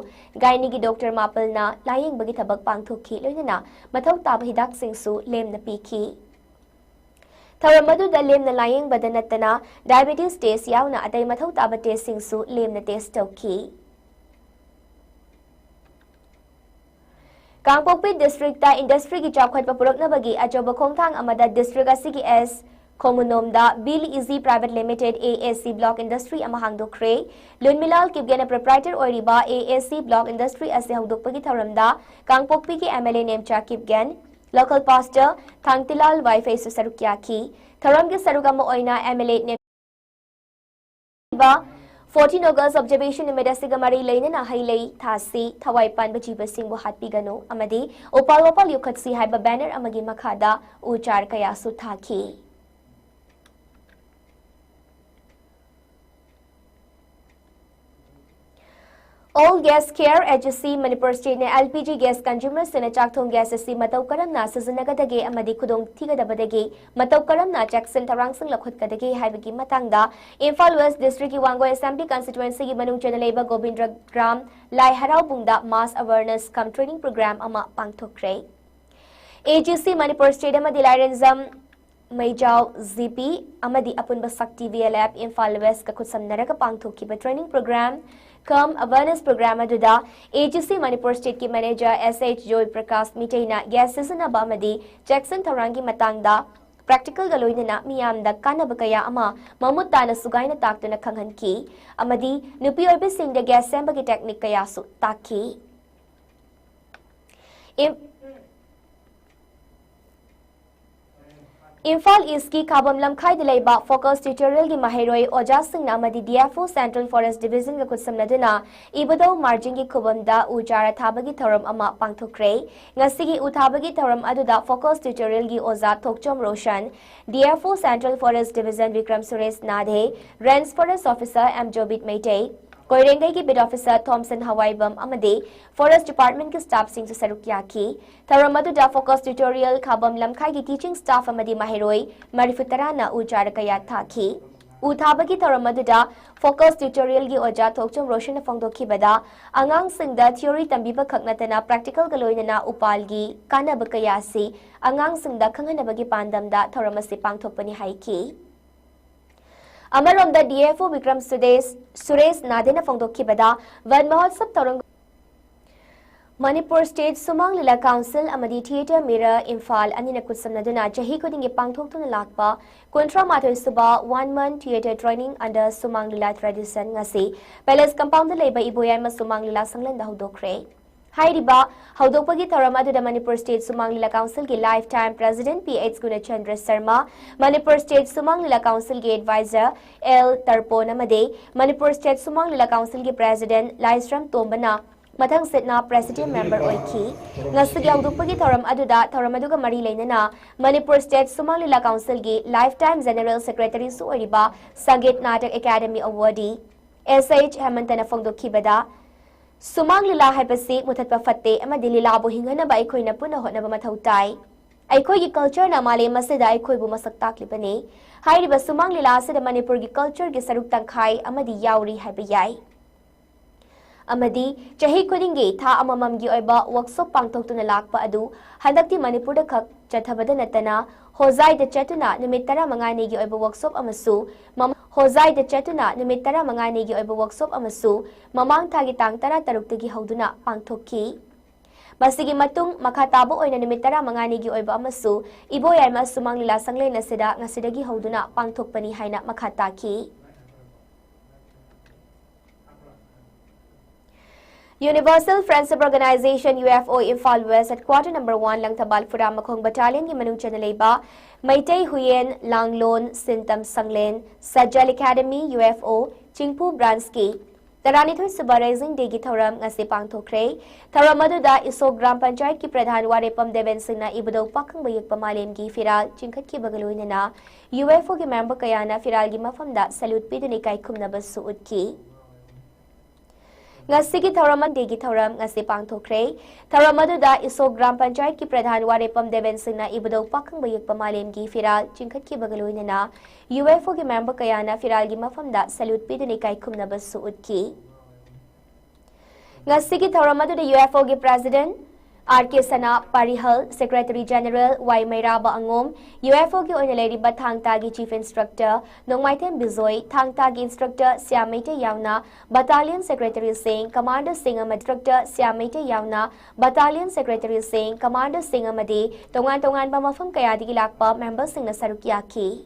gynaeꯒꯤ doctor ꯃꯥꯄꯜꯅ ꯂꯥꯌꯦꯡꯕꯒꯤ ꯊꯕꯛ ꯄꯥꯡꯊꯣꯛꯈꯤ, ꯂꯣꯏꯅꯅ ꯃꯊꯧ ꯇꯥꯕ ꯍꯤꯗꯥꯛꯁꯤꯡꯁꯨ ꯂꯦꯝꯅ ꯄꯤꯈꯤ꯫ ꯊꯧꯔꯝ ꯑꯗꯨꯗ ꯂꯦꯝꯅ ꯂꯥꯌꯦꯡꯕꯗ ꯅꯠꯇꯅ diabetes test ꯌꯥꯎꯅ ꯑꯇꯩ ꯃꯊꯧ ꯇꯥꯕ testꯁꯤꯡꯁꯨ ꯂꯦꯝꯅ test ꯇꯧꯈꯤ꯫ ꯀꯥꯡꯄꯣꯛꯄꯤ districtꯇ industryꯒꯤ ꯆꯥꯎꯈꯠꯄ ꯄꯨꯔꯛꯅꯕꯒꯤ ꯑꯆꯧꯕ ꯈꯣꯡꯊꯥꯡ ꯑꯃꯗ district ꯑꯁꯤꯒꯤ S ꯈꯣꯡꯃꯨꯅꯣꯝꯗ Bill Easy Private Limited, AAC, block industry ꯑꯃ ꯍꯥꯡꯗꯣꯛꯈ꯭ꯔꯦ꯫ ꯂꯨꯟꯃꯤꯂꯥꯜ ꯀꯤꯞꯒꯦꯅ proprietor ꯑꯣꯏꯔꯤꯕ AAC block industry ꯑꯁꯤ ꯍꯧꯗꯣꯛꯄꯒꯤ ꯊꯧꯔꯝꯗ ꯀꯥꯡꯄꯣꯛꯄꯤꯒꯤ MLA Nemcha Kipgen, local pastor ꯊꯥꯡꯇꯤꯂꯥꯜ ꯋꯥꯏꯐꯩꯁꯨ ꯁꯔꯨꯛ ꯌꯥꯈꯤ꯫ ꯊꯧꯔꯝꯒꯤ ꯁꯔꯨꯛ ꯑꯃ ꯑꯣꯏꯅ MLA ꯅꯦꯝ- ꯕ Fourteen August Observation Numit ꯑꯁꯤꯒ ꯃꯔꯤ ꯂꯩꯅꯅ ꯍꯩ ꯂꯩ ꯊꯥꯁꯤ, ꯊꯋꯥꯏ ꯄꯥꯟꯕ ꯖꯤꯕꯁꯤꯡꯕꯨ ꯍꯥꯠꯄꯤꯒꯅꯨ ꯑꯃꯗꯤ ꯎꯄꯥꯜ ꯋꯥꯄꯥꯜ ꯌꯣꯛꯈꯠꯁꯤ ꯍꯥꯏꯕ banner ꯑꯃꯒꯤ ꯃꯈꯥꯗ ꯎ ꯆꯥꯔ ꯀꯌꯥꯁꯨ ꯊꯥꯈꯤ꯫ All Gas Care Agency Manipur State ꯅ L P G gas consumer ꯁꯤꯡꯅ ꯆꯥꯛ ꯊꯣꯡ gas ꯑꯁꯤ ꯃꯇꯧ ꯀꯔꯝꯅ ꯁꯤꯖꯤꯟꯅꯒꯗꯒꯦ ꯑꯃꯗꯤ ꯈꯨꯗꯣꯡ ꯊꯤꯒꯗꯕꯗꯒꯦ, ꯃꯇꯧ ꯀꯔꯝꯅ ꯆꯦꯛꯁꯤꯟ ꯊꯧꯔꯥꯡꯁꯤꯡ ꯂꯧꯈꯠꯀꯗꯒꯦ ꯍꯥꯏꯕꯒꯤ ꯃꯇꯥꯡꯗ ꯏꯝꯐꯥꯜ West District ꯀꯤ ꯋꯥꯡꯒꯣꯏ Assembly Constituency ꯒꯤ ꯃꯅꯨꯡ ꯆꯟꯅ ꯂꯩꯕ ꯒꯣꯕꯤꯟꯗ꯭ꯔ ꯒ꯭ꯔꯥꯝ ꯂꯥꯏ ꯍꯔꯥꯎꯕꯨꯡꯗ mass awareness cum training program ꯑꯃ ꯄꯥꯡꯊꯣꯛꯈ꯭ꯔꯦ꯫ A G C Manipur State ꯑꯃꯗꯤ ꯂꯥꯏꯔꯦꯟꯖꯝ ꯃꯩꯖꯥꯎ G P ꯑꯃꯗꯤ ꯑꯄꯨꯟꯕ ꯁꯛꯇꯤ V L F Imphal West ꯀ ꯈꯨꯠꯁꯝꯅꯔꯒ ꯄꯥꯡꯊꯣꯛꯈꯤꯕ training program cum awareness program ꯑꯗꯨꯗ A G C Manipur State ꯀꯤ manager S H ꯖꯣꯏ ꯄ꯭ꯔꯀꯥꯁ ꯃꯤꯇꯩꯅ gas ꯁꯤꯖꯤꯟꯅꯕ ꯑꯃꯗꯤ ꯆꯦꯛꯁꯤꯟ ꯊꯧꯔꯥꯡꯒꯤ ꯃꯇꯥꯡꯗ practical ꯒ ꯂꯣꯏꯅꯅ ꯃꯤꯌꯥꯝꯗ ꯀꯥꯟꯅꯕ ꯀꯌꯥ ꯑꯃ ꯃꯃꯨꯠ ꯇꯥꯅ ꯁꯨꯒꯥꯏꯅ ꯇꯥꯛꯇꯨꯅ ꯈꯪꯍꯟꯈꯤ ꯑꯃꯗꯤ ꯅꯨꯄꯤ ꯑꯣꯏꯕꯤꯁꯤꯡꯗ gas ꯁꯦꯝꯕꯒꯤ technique ꯀꯌꯥꯁꯨ ꯇꯥꯛꯈꯤ꯫ ꯏꯝ-, ꯏꯝꯐꯥꯜ East ꯀꯤ ꯈꯥꯕꯝ ꯂꯝꯈꯥꯏꯗ ꯂꯩꯕ focus tutorial ꯒꯤ ꯃꯍꯩꯔꯣꯏ ꯑꯣꯖꯥꯁꯤꯡꯅ ꯑꯃꯗꯤ D F O Central Forest Division ꯒ ꯈꯨꯠꯁꯝꯅꯗꯨꯅ ꯏꯕꯨꯙꯧ ꯃꯥꯔꯖꯤꯡꯒꯤ ꯈꯨꯕꯝꯗ ꯎ ꯆꯥꯔ ꯊꯥꯕꯒꯤ ꯊꯧꯔꯝ ꯑꯃ ꯄꯥꯡꯊꯣꯛꯈ꯭ꯔꯦ꯫ ꯉꯁꯤꯒꯤ ꯎ ꯊꯥꯕꯒꯤ ꯊꯧꯔꯝ ꯑꯗꯨꯗ focus tutorial ꯒꯤ Oja Thokchom Roshan, D F O Central Forest Division Bikram Suresh Nadhe, Range Forest Officer M Jobit Meitei, ꯀꯣꯏꯔꯦꯡꯒꯩꯒꯤ beat officer ꯊꯣꯝꯁꯟ ꯍꯋꯥꯏꯕꯝ ꯑꯃꯗꯤ Forest Department ꯀꯤ staff ꯁꯤꯡꯁꯨ ꯁꯔꯨꯛ ꯌꯥꯈꯤ꯫ ꯊꯧꯔꯝ ꯑꯗꯨꯗ focus tutorial ꯈꯥꯕꯝ ꯂꯝꯈꯥꯏꯒꯤ teaching staff ꯑꯃꯗꯤ ꯃꯍꯩꯔꯣꯏ ꯃꯔꯤꯐꯨ ꯇꯔꯥꯅ ꯎ ꯆꯥꯔ ꯀꯌꯥ ꯊꯥꯈꯤ꯫ ꯎ ꯊꯥꯕꯒꯤ ꯊꯧꯔꯝ ꯑꯗꯨꯗ focus tutorial ꯒꯤ ꯑꯣꯖꯥ ꯊꯣꯛꯆꯣꯝ ꯔꯣꯁꯟꯅ ꯐꯣꯡꯗꯣꯛꯈꯤꯕꯗ, ꯑꯉꯥꯡꯁꯤꯡꯗ theory ꯇꯝꯕꯤꯕ ꯈꯛ ꯅꯠꯇꯅ practical ꯒ ꯂꯣꯏꯅꯅ ꯎꯄꯥꯜꯒꯤ ꯀꯥꯟꯅꯕ ꯀꯌꯥ ꯑꯁꯤ ꯑꯉꯥꯡꯁꯤꯡꯗ ꯈꯪꯍꯟꯅꯕꯒꯤ ꯄꯥꯟꯗꯝꯗ ꯊꯧꯔꯝ ꯑꯁꯤ ꯄꯥꯡꯊꯣꯛꯄꯅꯤ ꯍꯥꯏꯈꯤ꯫ ꯑꯃꯔꯣꯝꯗ D F O Bikram ꯁꯨꯗꯦꯁ, Suresh ꯅꯥꯗꯦꯅ ꯐꯣꯡꯗꯣꯛꯈꯤꯕꯗ, ꯋꯟ ꯃꯍꯣꯠꯁꯕ ꯊꯧꯔꯝ ꯃꯅꯤꯄꯨꯔ State ꯁꯨꯃꯥꯡ ꯂꯤꯂꯥ Council ꯑꯃꯗꯤ Theatre Mirror ꯏꯝꯐꯥꯜ ꯑꯅꯤꯅ ꯈꯨꯠꯁꯝꯅꯗꯨꯅ ꯆꯍꯤ ꯈꯨꯗꯤꯡꯒꯤ ꯄꯥꯡꯊꯣꯛꯇꯨꯅ ꯂꯥꯛꯄ ꯀꯨꯟꯊ꯭ꯔꯥ ꯃꯥꯊꯣꯏ ꯁꯨꯕ One Month Theatre Training under ꯁꯨꯃꯥꯡ ꯂꯤꯂꯥ Tradition ꯉꯁꯤ Palace Compound ꯗ ꯂꯩꯕ ꯏꯕꯣꯌꯥꯏꯃ ꯁꯨꯃꯥꯡ ꯂꯤꯂꯥ ꯁꯪꯂꯦꯟꯗ ꯍꯧꯗꯣꯛꯈ꯭ꯔꯦ꯫ ꯍꯥꯏꯔꯤꯕ ꯍꯧꯗꯣꯛꯄꯒꯤ ꯊꯧꯔꯝ ꯑꯗꯨꯗ ꯃꯅꯤꯄꯨꯔ ꯁ꯭ꯇꯦꯠ ꯁꯨꯃꯥꯡ ꯂꯤꯂꯥ ꯀꯥꯎꯟꯁꯤꯜꯒꯤ lifetime president P H Gunachandra Sharma, Manipur state Sumang Leela ꯀꯥꯎꯟꯁꯤꯜꯒꯤ ꯑꯦꯗꯚꯥꯏꯖꯔ ꯑꯦꯜ ꯇꯔꯄꯣꯟ ꯑꯃꯗꯤ ꯃꯅꯤꯄꯨꯔ ꯁ꯭ꯇꯦꯠ ꯁꯨꯃꯥꯡ ꯂꯤꯂꯥ ꯀꯥꯎꯟꯁꯤꯜꯒꯤ ꯄ꯭ꯔꯦꯁꯤꯗꯦꯟꯠ ꯂꯥꯏꯁ꯭ꯔꯝ ꯇꯣꯝꯕꯅ ꯃꯊꯪ ꯁꯤꯠꯅ ꯄ꯭ꯔꯦꯁꯤꯗꯦꯟꯠ ꯃꯦꯝꯕꯔ ꯑꯣꯏꯈꯤ꯫ ꯉꯁꯤꯒꯤ ꯍꯧꯗꯣꯛꯄꯒꯤ ꯊꯧꯔꯝ ꯑꯗꯨꯗ ꯊꯧꯔꯝ ꯑꯗꯨꯒ ꯃꯔꯤ ꯂꯩꯅꯅ ꯃꯅꯤꯄꯨꯔ ꯁ꯭ꯇꯦꯠ ꯁꯨꯃꯥꯡ ꯂꯤꯂꯥ ꯀꯥꯎꯟꯁꯤꯜꯒꯤ ꯂꯥꯏꯐ ꯇꯥꯏꯝ ꯖꯦꯅꯔꯦꯜ ꯁꯦꯀ꯭ꯔꯦꯇꯔꯤꯁꯨ ꯑꯣꯏꯔꯤꯕ ꯁꯪꯒꯤꯠ ꯅꯥꯇꯛ ꯑꯦꯀꯥꯗꯦꯃꯤ ꯑꯦꯋꯥꯔꯗꯤ ꯑꯦꯁ ꯑꯩꯆ ꯍꯦꯃꯟꯇꯅ ꯐꯣꯡꯗꯣꯛꯈꯤꯕꯗ, ꯁꯨꯃꯥꯡ ꯂꯤꯂꯥ ꯍꯥꯏꯕꯁꯤ ꯃꯨꯊꯠꯄ ꯐꯠꯇꯦ ꯑꯃꯗꯤ ꯂꯤꯂꯥꯕꯨ ꯍꯤꯡꯍꯟꯅꯕ ꯑꯩꯈꯣꯏꯅ ꯄꯨꯟꯅ ꯍꯣꯠꯅꯕ ꯃꯊꯧ ꯇꯥꯏ꯫ ꯑꯩꯈꯣꯏꯒꯤ ꯀꯜꯆꯔꯅ ꯃꯥꯂꯦꯝ ꯑꯁꯤꯗ ꯑꯩꯈꯣꯏꯕꯨ ꯃꯁꯛ ꯇꯥꯛꯂꯤꯕꯅꯤ꯫ ꯍꯥꯏꯔꯤꯕ ꯁꯨꯃꯥꯡ ꯂꯤꯂꯥ ꯑꯁꯤꯗ ꯃꯅꯤꯄꯨꯔꯒꯤ ꯀꯜꯆꯔꯒꯤ ꯁꯔꯨꯛ ꯇꯪꯈꯥꯏ ꯑꯃꯗꯤ ꯌꯥꯎꯔꯤ ꯍꯥꯏꯕ ꯌꯥꯏ꯫ ꯑꯃꯗꯤ ꯆꯍꯤ ꯈꯨꯗꯤꯡꯒꯤ ꯊꯥ ꯑꯃꯃꯝꯒꯤ ꯑꯣꯏꯕ ꯋꯥꯔꯛꯁꯣꯞ ꯄꯥꯡꯊꯣꯛꯇꯨꯅ ꯂꯥꯛꯄ ꯑꯗꯨ ꯍꯟꯗꯛꯇꯤ ꯃꯅꯤꯄꯨꯔꯗ ꯈꯛ ꯆꯠꯊꯕꯗ ꯅꯠꯇꯅ ꯍꯣꯖꯥꯏꯗ ꯆꯠꯇꯨꯅ ꯅꯨꯃꯤꯠ ꯇꯔꯥꯃꯉꯥꯅꯤꯒꯤ ꯑꯣꯏꯕ ꯋꯥꯔꯛꯁꯣꯞ ꯑꯃꯁꯨ ꯃꯃ-, ꯍꯣꯖꯥꯏꯗ ꯆꯠꯇꯨꯅ ꯅꯨꯃꯤꯠ ꯇꯔꯥꯃꯉꯥꯅꯤꯒꯤ ꯑꯣꯏꯕ ꯋꯥꯔꯛꯁꯣꯞ ꯑꯃꯁꯨ ꯃꯃꯥꯡ ꯊꯥꯒꯤ ꯇꯥꯡ ꯇꯔꯥꯇꯔꯨꯛꯇꯒꯤ ꯍꯧꯗꯨꯅ ꯄꯥꯡꯊꯣꯛꯈꯤ꯫ ꯃꯁꯤꯒꯤ ꯃꯇꯨꯡ ꯃꯈꯥ ꯇꯥꯕ ꯑꯣꯏꯅ ꯅꯨꯃꯤꯠ ꯇꯔꯥꯃꯉꯥꯅꯤꯒꯤ ꯑꯣꯏꯕ ꯑꯃꯁꯨ ꯏꯕꯣꯌꯥꯏꯃ ꯁꯨꯃꯥꯡ ꯂꯤꯂꯥ ꯁꯪꯂꯦꯟ ꯑꯁꯤꯗ ꯉꯁꯤꯗꯒꯤ ꯍꯧꯗꯨꯅ ꯄꯥꯡꯊꯣꯛꯄꯅꯤ ꯍꯥꯏꯅ ꯃꯈꯥ ꯇꯥꯈꯤ꯫ Universal Friendship Organization, U F O, Imphal West, Headquarter number one, Langthabal ꯐꯨꯔꯥꯃꯈꯣꯡ ꯕꯠꯇꯥꯂꯤꯌꯟꯒꯤ ꯃꯅꯨꯡ ꯆꯟꯅ ꯂꯩꯕ ꯃꯩꯇꯩ ꯍꯨꯌꯦꯟ ꯂꯥꯡꯂꯣꯟ ꯁꯤꯟꯇꯝ ꯁꯪꯂꯦꯟ, Sajal academy, U F O, Chingphu ꯕ꯭ꯔꯥꯟꯁꯀꯤ ꯇꯔꯥꯅꯤꯊꯣꯏ ꯁꯨꯕ ꯔꯦꯖꯤꯡ ꯗꯦꯒꯤ ꯊꯧꯔꯝ ꯉꯁꯤ ꯄꯥꯡꯊꯣꯛꯈ꯭ꯔꯦ꯫ ꯊꯧꯔꯝ ꯑꯗꯨꯗ ꯏꯁꯣꯛ ꯒ꯭ꯔꯥꯝ ꯄꯟꯆꯥꯌꯠꯀꯤ ꯄ꯭ꯔꯙꯥꯟ ꯋꯥꯔꯦꯄꯝ ꯗꯦꯕꯦꯟ ꯁꯤꯡꯅ ꯏꯕꯨꯙꯧ ꯄꯥꯈꯪꯕ ꯌꯦꯛꯄ ꯃꯥꯂꯦꯝꯒꯤ ꯐꯤꯔꯥꯜ ꯆꯤꯡꯈꯠꯈꯤꯕꯒ ꯂꯣꯏꯅꯅ U F O ꯒꯤ ꯃꯦꯝꯕꯔ ꯀꯌꯥꯅ ꯐꯤꯔꯥꯜꯒꯤ ꯃꯐꯝꯗ ꯁꯦꯂ꯭ꯌꯨꯠ ꯄꯤꯗꯨꯅ ꯏꯀꯥꯏ ꯈꯨꯝꯅꯕꯁꯨ ꯎꯠꯈꯤ꯫ ꯉꯁꯤꯒꯤ ꯊꯧꯔꯝ ꯑꯃꯗꯤꯒꯤ ꯊꯧꯔꯝ ꯉꯁꯤ ꯄꯥꯡꯊꯣꯛꯈ꯭ꯔꯦ꯫ ꯊꯧꯔꯝ ꯑꯗꯨꯗ ꯏꯁꯣꯛ ꯒ꯭ꯔꯥꯝ ꯄꯟꯆꯥꯌꯠꯀꯤ ꯄ꯭ꯔꯙꯥꯟ ꯋꯥꯔꯦꯄꯝ ꯗꯦꯕꯦꯟ ꯁꯤꯡꯅ ꯏꯕꯨꯙꯧ ꯄꯥꯈꯪꯕ ꯌꯦꯛꯄ ꯃꯥꯂꯦꯝꯒꯤ ꯐꯤꯔꯥꯜ ꯆꯤꯡꯈꯠꯈꯤꯕꯒ ꯂꯣꯏꯅꯅ U F O ꯒꯤ ꯃꯦꯝꯕꯔ ꯀꯌꯥꯅ ꯐꯤꯔꯥꯜꯒꯤ ꯃꯐꯝꯗ ꯁꯦꯂ꯭ꯌꯨꯠ ꯄꯤꯗꯨꯅ ꯏꯀꯥꯏ ꯈꯨꯝꯅꯕꯁꯨ ꯎꯠꯈꯤ꯫ ꯉꯁꯤꯒꯤ ꯊꯧꯔꯝ ꯑꯗꯨꯗ U F O ꯒꯤ ꯄ꯭ꯔꯦꯁꯤꯗꯦꯟꯠ ꯑꯥꯔ ꯀꯦ ꯁꯅꯥ ꯄꯥꯔꯤꯍꯜ, ꯁꯦꯀ꯭ꯔꯦꯇꯔꯤ ꯖꯦꯅꯔꯦꯜ ꯋꯥꯏ ꯃꯩꯔꯥꯕ ꯑꯉꯣꯝ, U F O ꯒꯤ ꯑꯣꯏꯅ ꯂꯩꯔꯤꯕ ꯊꯥꯡ ꯇꯥꯒꯤ ꯆꯤꯐ ꯏꯟꯁꯇ꯭ꯔꯛꯇꯔ ꯅꯣꯡꯃꯥꯏꯊꯦꯝ ꯕꯤꯖꯣꯏ, ꯊꯥꯡ ꯇꯥꯒꯤ ꯏꯟꯁꯇ꯭ꯔꯛꯇꯔ ꯁ꯭ꯌꯥꯝ ꯃꯩꯇꯩ ꯌꯥꯎꯅ ꯕꯠꯇꯥꯂꯤꯌꯟ ꯁꯦꯀ꯭ꯔꯦꯇꯔꯤꯁꯤꯡ, ꯀꯃꯥꯟꯗꯔꯁꯤꯡ ꯑꯃꯗꯤ ꯏꯟꯁꯇ꯭ꯔꯛꯇꯔ ꯁ꯭ꯌꯥꯝ ꯃꯩꯇꯩ ꯌꯥꯎꯅ ꯕꯠꯇꯥꯂꯤꯌꯟ ꯁꯦꯀ꯭ꯔꯦꯇꯔꯤꯁꯤꯡ, ꯀꯃꯥꯟꯗꯔꯁꯤꯡ ꯑꯃꯗꯤ ꯇꯣꯉꯥꯟ ꯇꯣꯉꯥꯟꯕ ꯃꯐꯝ ꯀꯌꯥꯗꯒꯤ ꯂꯥꯛꯄ ꯃꯦꯝꯕꯔꯁꯤꯡꯅ ꯁꯔꯨꯛ ꯌꯥꯈꯤ꯫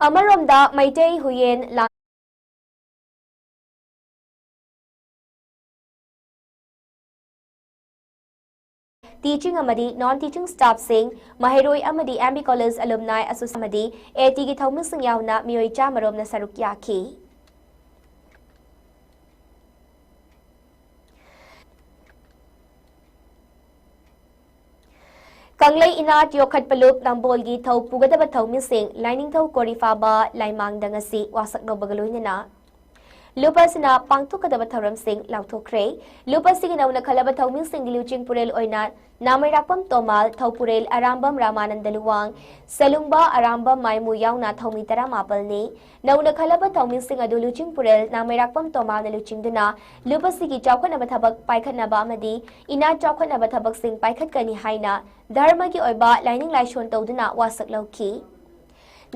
ꯑꯃꯔꯣꯝꯗ ꯃꯩꯇꯩ ꯍꯨꯌꯦꯟ ꯂꯥꯡ teaching ꯑꯃꯗꯤ non teaching staffꯁꯤꯡ, ꯃꯍꯩꯔꯣꯏ ꯑꯃꯗꯤ M B College alumni association ꯑꯃꯗꯤ A T ꯒꯤ ꯊꯧꯃꯤꯁꯤꯡ ꯌꯥꯎꯅ ꯃꯤꯑꯣꯏ ꯆꯥꯝꯃ ꯔꯣꯝꯅ ꯁꯔꯨꯛ ꯌꯥꯈꯤ꯫ ꯀꯪꯂꯩ ꯏꯅꯥꯠ ꯌꯣꯛꯈꯠꯄ ꯂꯨꯞ ꯅꯝꯕꯣꯜꯒꯤ ꯊꯧ ꯄꯨꯒꯗꯕ ꯊꯧꯃꯤꯁꯤꯡ ꯂꯥꯏꯅꯤꯡꯊꯧ ꯀꯣꯔꯤꯐꯥꯕ ꯂꯥꯏꯃꯥꯡꯗ ꯉꯁꯤ ꯋꯥꯁꯛ ꯂꯧꯕꯒ ꯂꯣꯏꯅꯅ ꯂꯨꯞ ꯑꯁꯤꯅ ꯄꯥꯡꯊꯣꯛꯀꯗꯕ ꯊꯧꯔꯝꯁꯤꯡ ꯂꯥꯎꯊꯣꯛꯈ꯭ꯔꯦ꯫ ꯂꯨꯞ ꯑꯁꯤꯒꯤ ꯅꯧꯅ ꯈꯜꯂꯕ ꯊꯧꯃꯤꯁꯤꯡꯒꯤ ꯂꯨꯆꯤꯡ ꯄꯨꯔꯦꯜ ꯑꯣꯏꯅ ꯅꯥꯃꯩꯔꯥꯛꯄꯝ ꯇꯣꯃꯥꯜ, ꯊꯧꯄꯨꯔꯦꯜ ꯑꯔꯥꯝꯕꯝ ꯔꯥꯃꯥꯅꯟꯗ ꯂꯨꯋꯥꯡ, ꯁꯦꯂꯨꯡꯕ ꯑꯔꯥꯝꯕꯝ ꯃꯥꯏꯃꯨ ꯌꯥꯎꯅ ꯊꯧꯃꯤ ꯇꯔꯥꯃꯥꯄꯜꯅꯤ꯫ ꯅꯧꯅ ꯈꯜꯂꯕ ꯊꯧꯃꯤꯁꯤꯡ ꯑꯗꯨ ꯂꯨꯆꯤꯡ ꯄꯨꯔꯦꯜ ꯅꯥꯃꯩꯔꯥꯛꯄꯝ ꯇꯣꯃꯥꯜꯅ ꯂꯨꯆꯤꯡꯗꯨꯅ ꯂꯨꯞ ꯑꯁꯤꯒꯤ ꯆꯥꯎꯈꯠꯅꯕ ꯊꯕꯛ ꯄꯥꯏꯈꯠꯅꯕ ꯑꯃꯗꯤ ꯏꯅꯥꯠ ꯆꯥꯎꯈꯠꯅꯕ ꯊꯕꯛꯁꯤꯡ ꯄꯥꯏꯈꯠꯀꯅꯤ ꯍꯥꯏꯅ ꯙꯔꯃꯒꯤ ꯑꯣꯏꯕ ꯂꯥꯏꯅꯤꯡ ꯂꯥꯏꯁꯣꯟ ꯇꯧꯗꯨꯅ ꯋꯥꯁꯛ ꯂꯧꯈꯤ꯫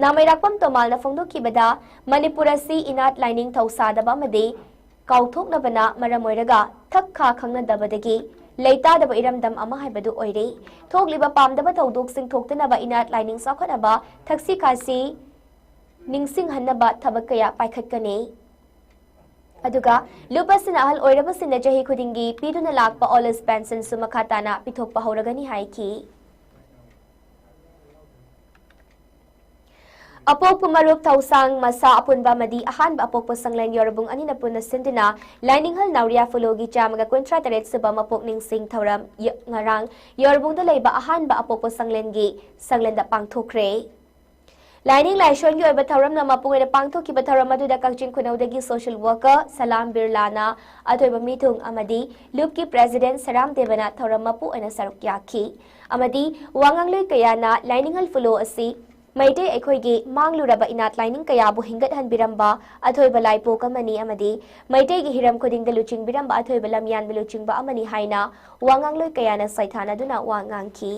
ꯅꯥꯃꯩꯔꯥꯛꯄꯝ ꯇꯣꯃꯥꯜꯅ ꯐꯣꯡꯗꯣꯛꯈꯤꯕꯗ, ꯃꯅꯤꯄꯨꯔ ꯑꯁꯤ ꯏꯅꯥꯠ ꯂꯥꯏꯅꯤꯡ ꯊꯧꯁꯥꯗꯕ ꯑꯃꯗꯤ ꯀꯥꯎꯊꯣꯛꯅꯕꯅ ꯃꯔꯝ ꯑꯣꯏꯔꯒ ꯊꯛ ꯈꯥ ꯈꯪꯅꯗꯕꯗꯒꯤ ꯂꯩꯇꯥꯗꯕ ꯏꯔꯝꯗꯝ ꯑꯃ ꯍꯥꯏꯕꯗꯨ ꯑꯣꯏꯔꯦ꯫ ꯊꯣꯛꯂꯤꯕ ꯄꯥꯝꯗꯕ ꯊꯧꯗꯣꯛꯁꯤꯡ ꯊꯣꯛꯇꯅꯕ ꯏꯅꯥꯠ ꯂꯥꯏꯅꯤꯡ ꯆꯥꯎꯈꯠꯅꯕ ꯊꯛꯁꯤ ꯈꯥꯁꯤ ꯅꯤꯡꯁꯤꯡꯍꯟꯅꯕ ꯊꯕꯛ ꯀꯌꯥ ꯄꯥꯏꯈꯠꯀꯅꯤ꯫ ꯑꯗꯨꯒ ꯂꯨꯞ ꯑꯁꯤꯅ ꯑꯍꯜ ꯑꯣꯏꯔꯕꯁꯤꯡꯅ ꯆꯍꯤ ꯈꯨꯗꯤꯡꯒꯤ ꯄꯤꯗꯨꯅ ꯂꯥꯛꯄ old age pensionꯁꯨ ꯃꯈꯥ ꯇꯥꯅ ꯄꯤꯊꯣꯛꯄ ꯍꯧꯔꯒꯅꯤ ꯍꯥꯏꯈꯤ꯫ ꯑꯄꯣꯛꯄ ꯃꯔꯨꯞ ꯊꯧꯁꯥꯡ ꯃꯁꯥ ꯑꯄꯨꯟꯕ ꯑꯃꯗꯤ ꯑꯍꯥꯟꯕ ꯑꯄꯣꯛꯄ ꯁꯪꯂꯦꯟ ꯌꯣꯔꯕꯨꯡ ꯑꯅꯤꯅ ꯄꯨꯟꯅ ꯁꯤꯟꯗꯨꯅ ꯂꯥꯏꯅꯤꯡꯍꯜ ꯅꯥꯎꯔꯤꯌꯥ ꯐꯨꯂꯣꯒꯤ ꯆꯥꯝꯃꯒ ꯀꯨꯟꯊ꯭ꯔꯥ ꯇꯔꯦꯠ ꯁꯨꯕ ꯃꯄꯣꯛ ꯅꯤꯡꯁꯤꯡ ꯊꯧꯔꯝ ꯌ-, ꯉꯔꯥꯡ ꯌꯣꯔꯕꯨꯡꯗ ꯂꯩꯕ ꯑꯍꯥꯟꯕ ꯑꯄꯣꯛꯄ ꯁꯪꯂꯦꯟꯒꯤ ꯁꯪꯂꯦꯟꯗ ꯄꯥꯡꯊꯣꯛꯈ꯭ꯔꯦ꯫ ꯂꯥꯏꯅꯤꯡ ꯂꯥꯏꯁꯣꯟꯒꯤ ꯑꯣꯏꯕ ꯊꯧꯔꯝꯅ ꯃꯄꯨꯡ ꯑꯣꯏꯅ ꯄꯥꯡꯊꯣꯛꯈꯤꯕ ꯊꯧꯔꯝ ꯑꯗꯨꯗ ꯀꯛꯆꯤꯡ ꯈꯨꯅꯧꯗꯒꯤ social worker ꯁꯂꯥꯝ ꯕꯤꯔꯂꯥꯅ ꯑꯊꯣꯏꯕ ꯃꯤꯊꯨꯡ ꯑꯃꯗꯤ ꯂꯨꯞꯀꯤ president ꯁꯔꯥꯝ ꯗꯦꯕꯅ ꯊꯧꯔꯝ ꯃꯄꯨ ꯑꯣꯏꯅ ꯁꯔꯨꯛ ꯌꯥꯈꯤ꯫ ꯑꯃꯗꯤ ꯋꯥꯉꯥꯡꯂꯣꯏ ꯀꯌꯥꯅ ꯂꯥꯏꯅꯤꯡꯍꯜ ꯐꯨꯂꯣ ꯑꯁꯤ ꯃꯩꯇꯩ ꯑꯩꯈꯣꯏꯒꯤ ꯃꯥꯡꯂꯨꯔꯕ ꯏꯅꯥꯠ ꯂꯥꯏꯅꯤꯡ ꯀꯌꯥꯕꯨ ꯍꯤꯡꯒꯠꯍꯟꯕꯤꯔꯝꯕ ꯑꯊꯣꯏꯕ ꯂꯥꯏꯄꯣꯛ ꯑꯃꯅꯤ ꯑꯃꯗꯤ ꯃꯩꯇꯩꯒꯤ ꯍꯤꯔꯝ ꯈꯨꯗꯤꯡꯗ ꯂꯨꯆꯤꯡꯕꯤꯔꯝꯕ ꯑꯊꯣꯏꯕ ꯂꯝꯌꯥꯟꯕ ꯂꯨꯆꯤꯡꯕ ꯑꯃꯅꯤ ꯍꯥꯏꯅ ꯋꯥꯉꯥꯡꯂꯣꯏ ꯀꯌꯥꯅ ꯁꯩꯊꯥꯅꯗꯨꯅ ꯋꯥ ꯉꯥꯡꯈꯤ꯫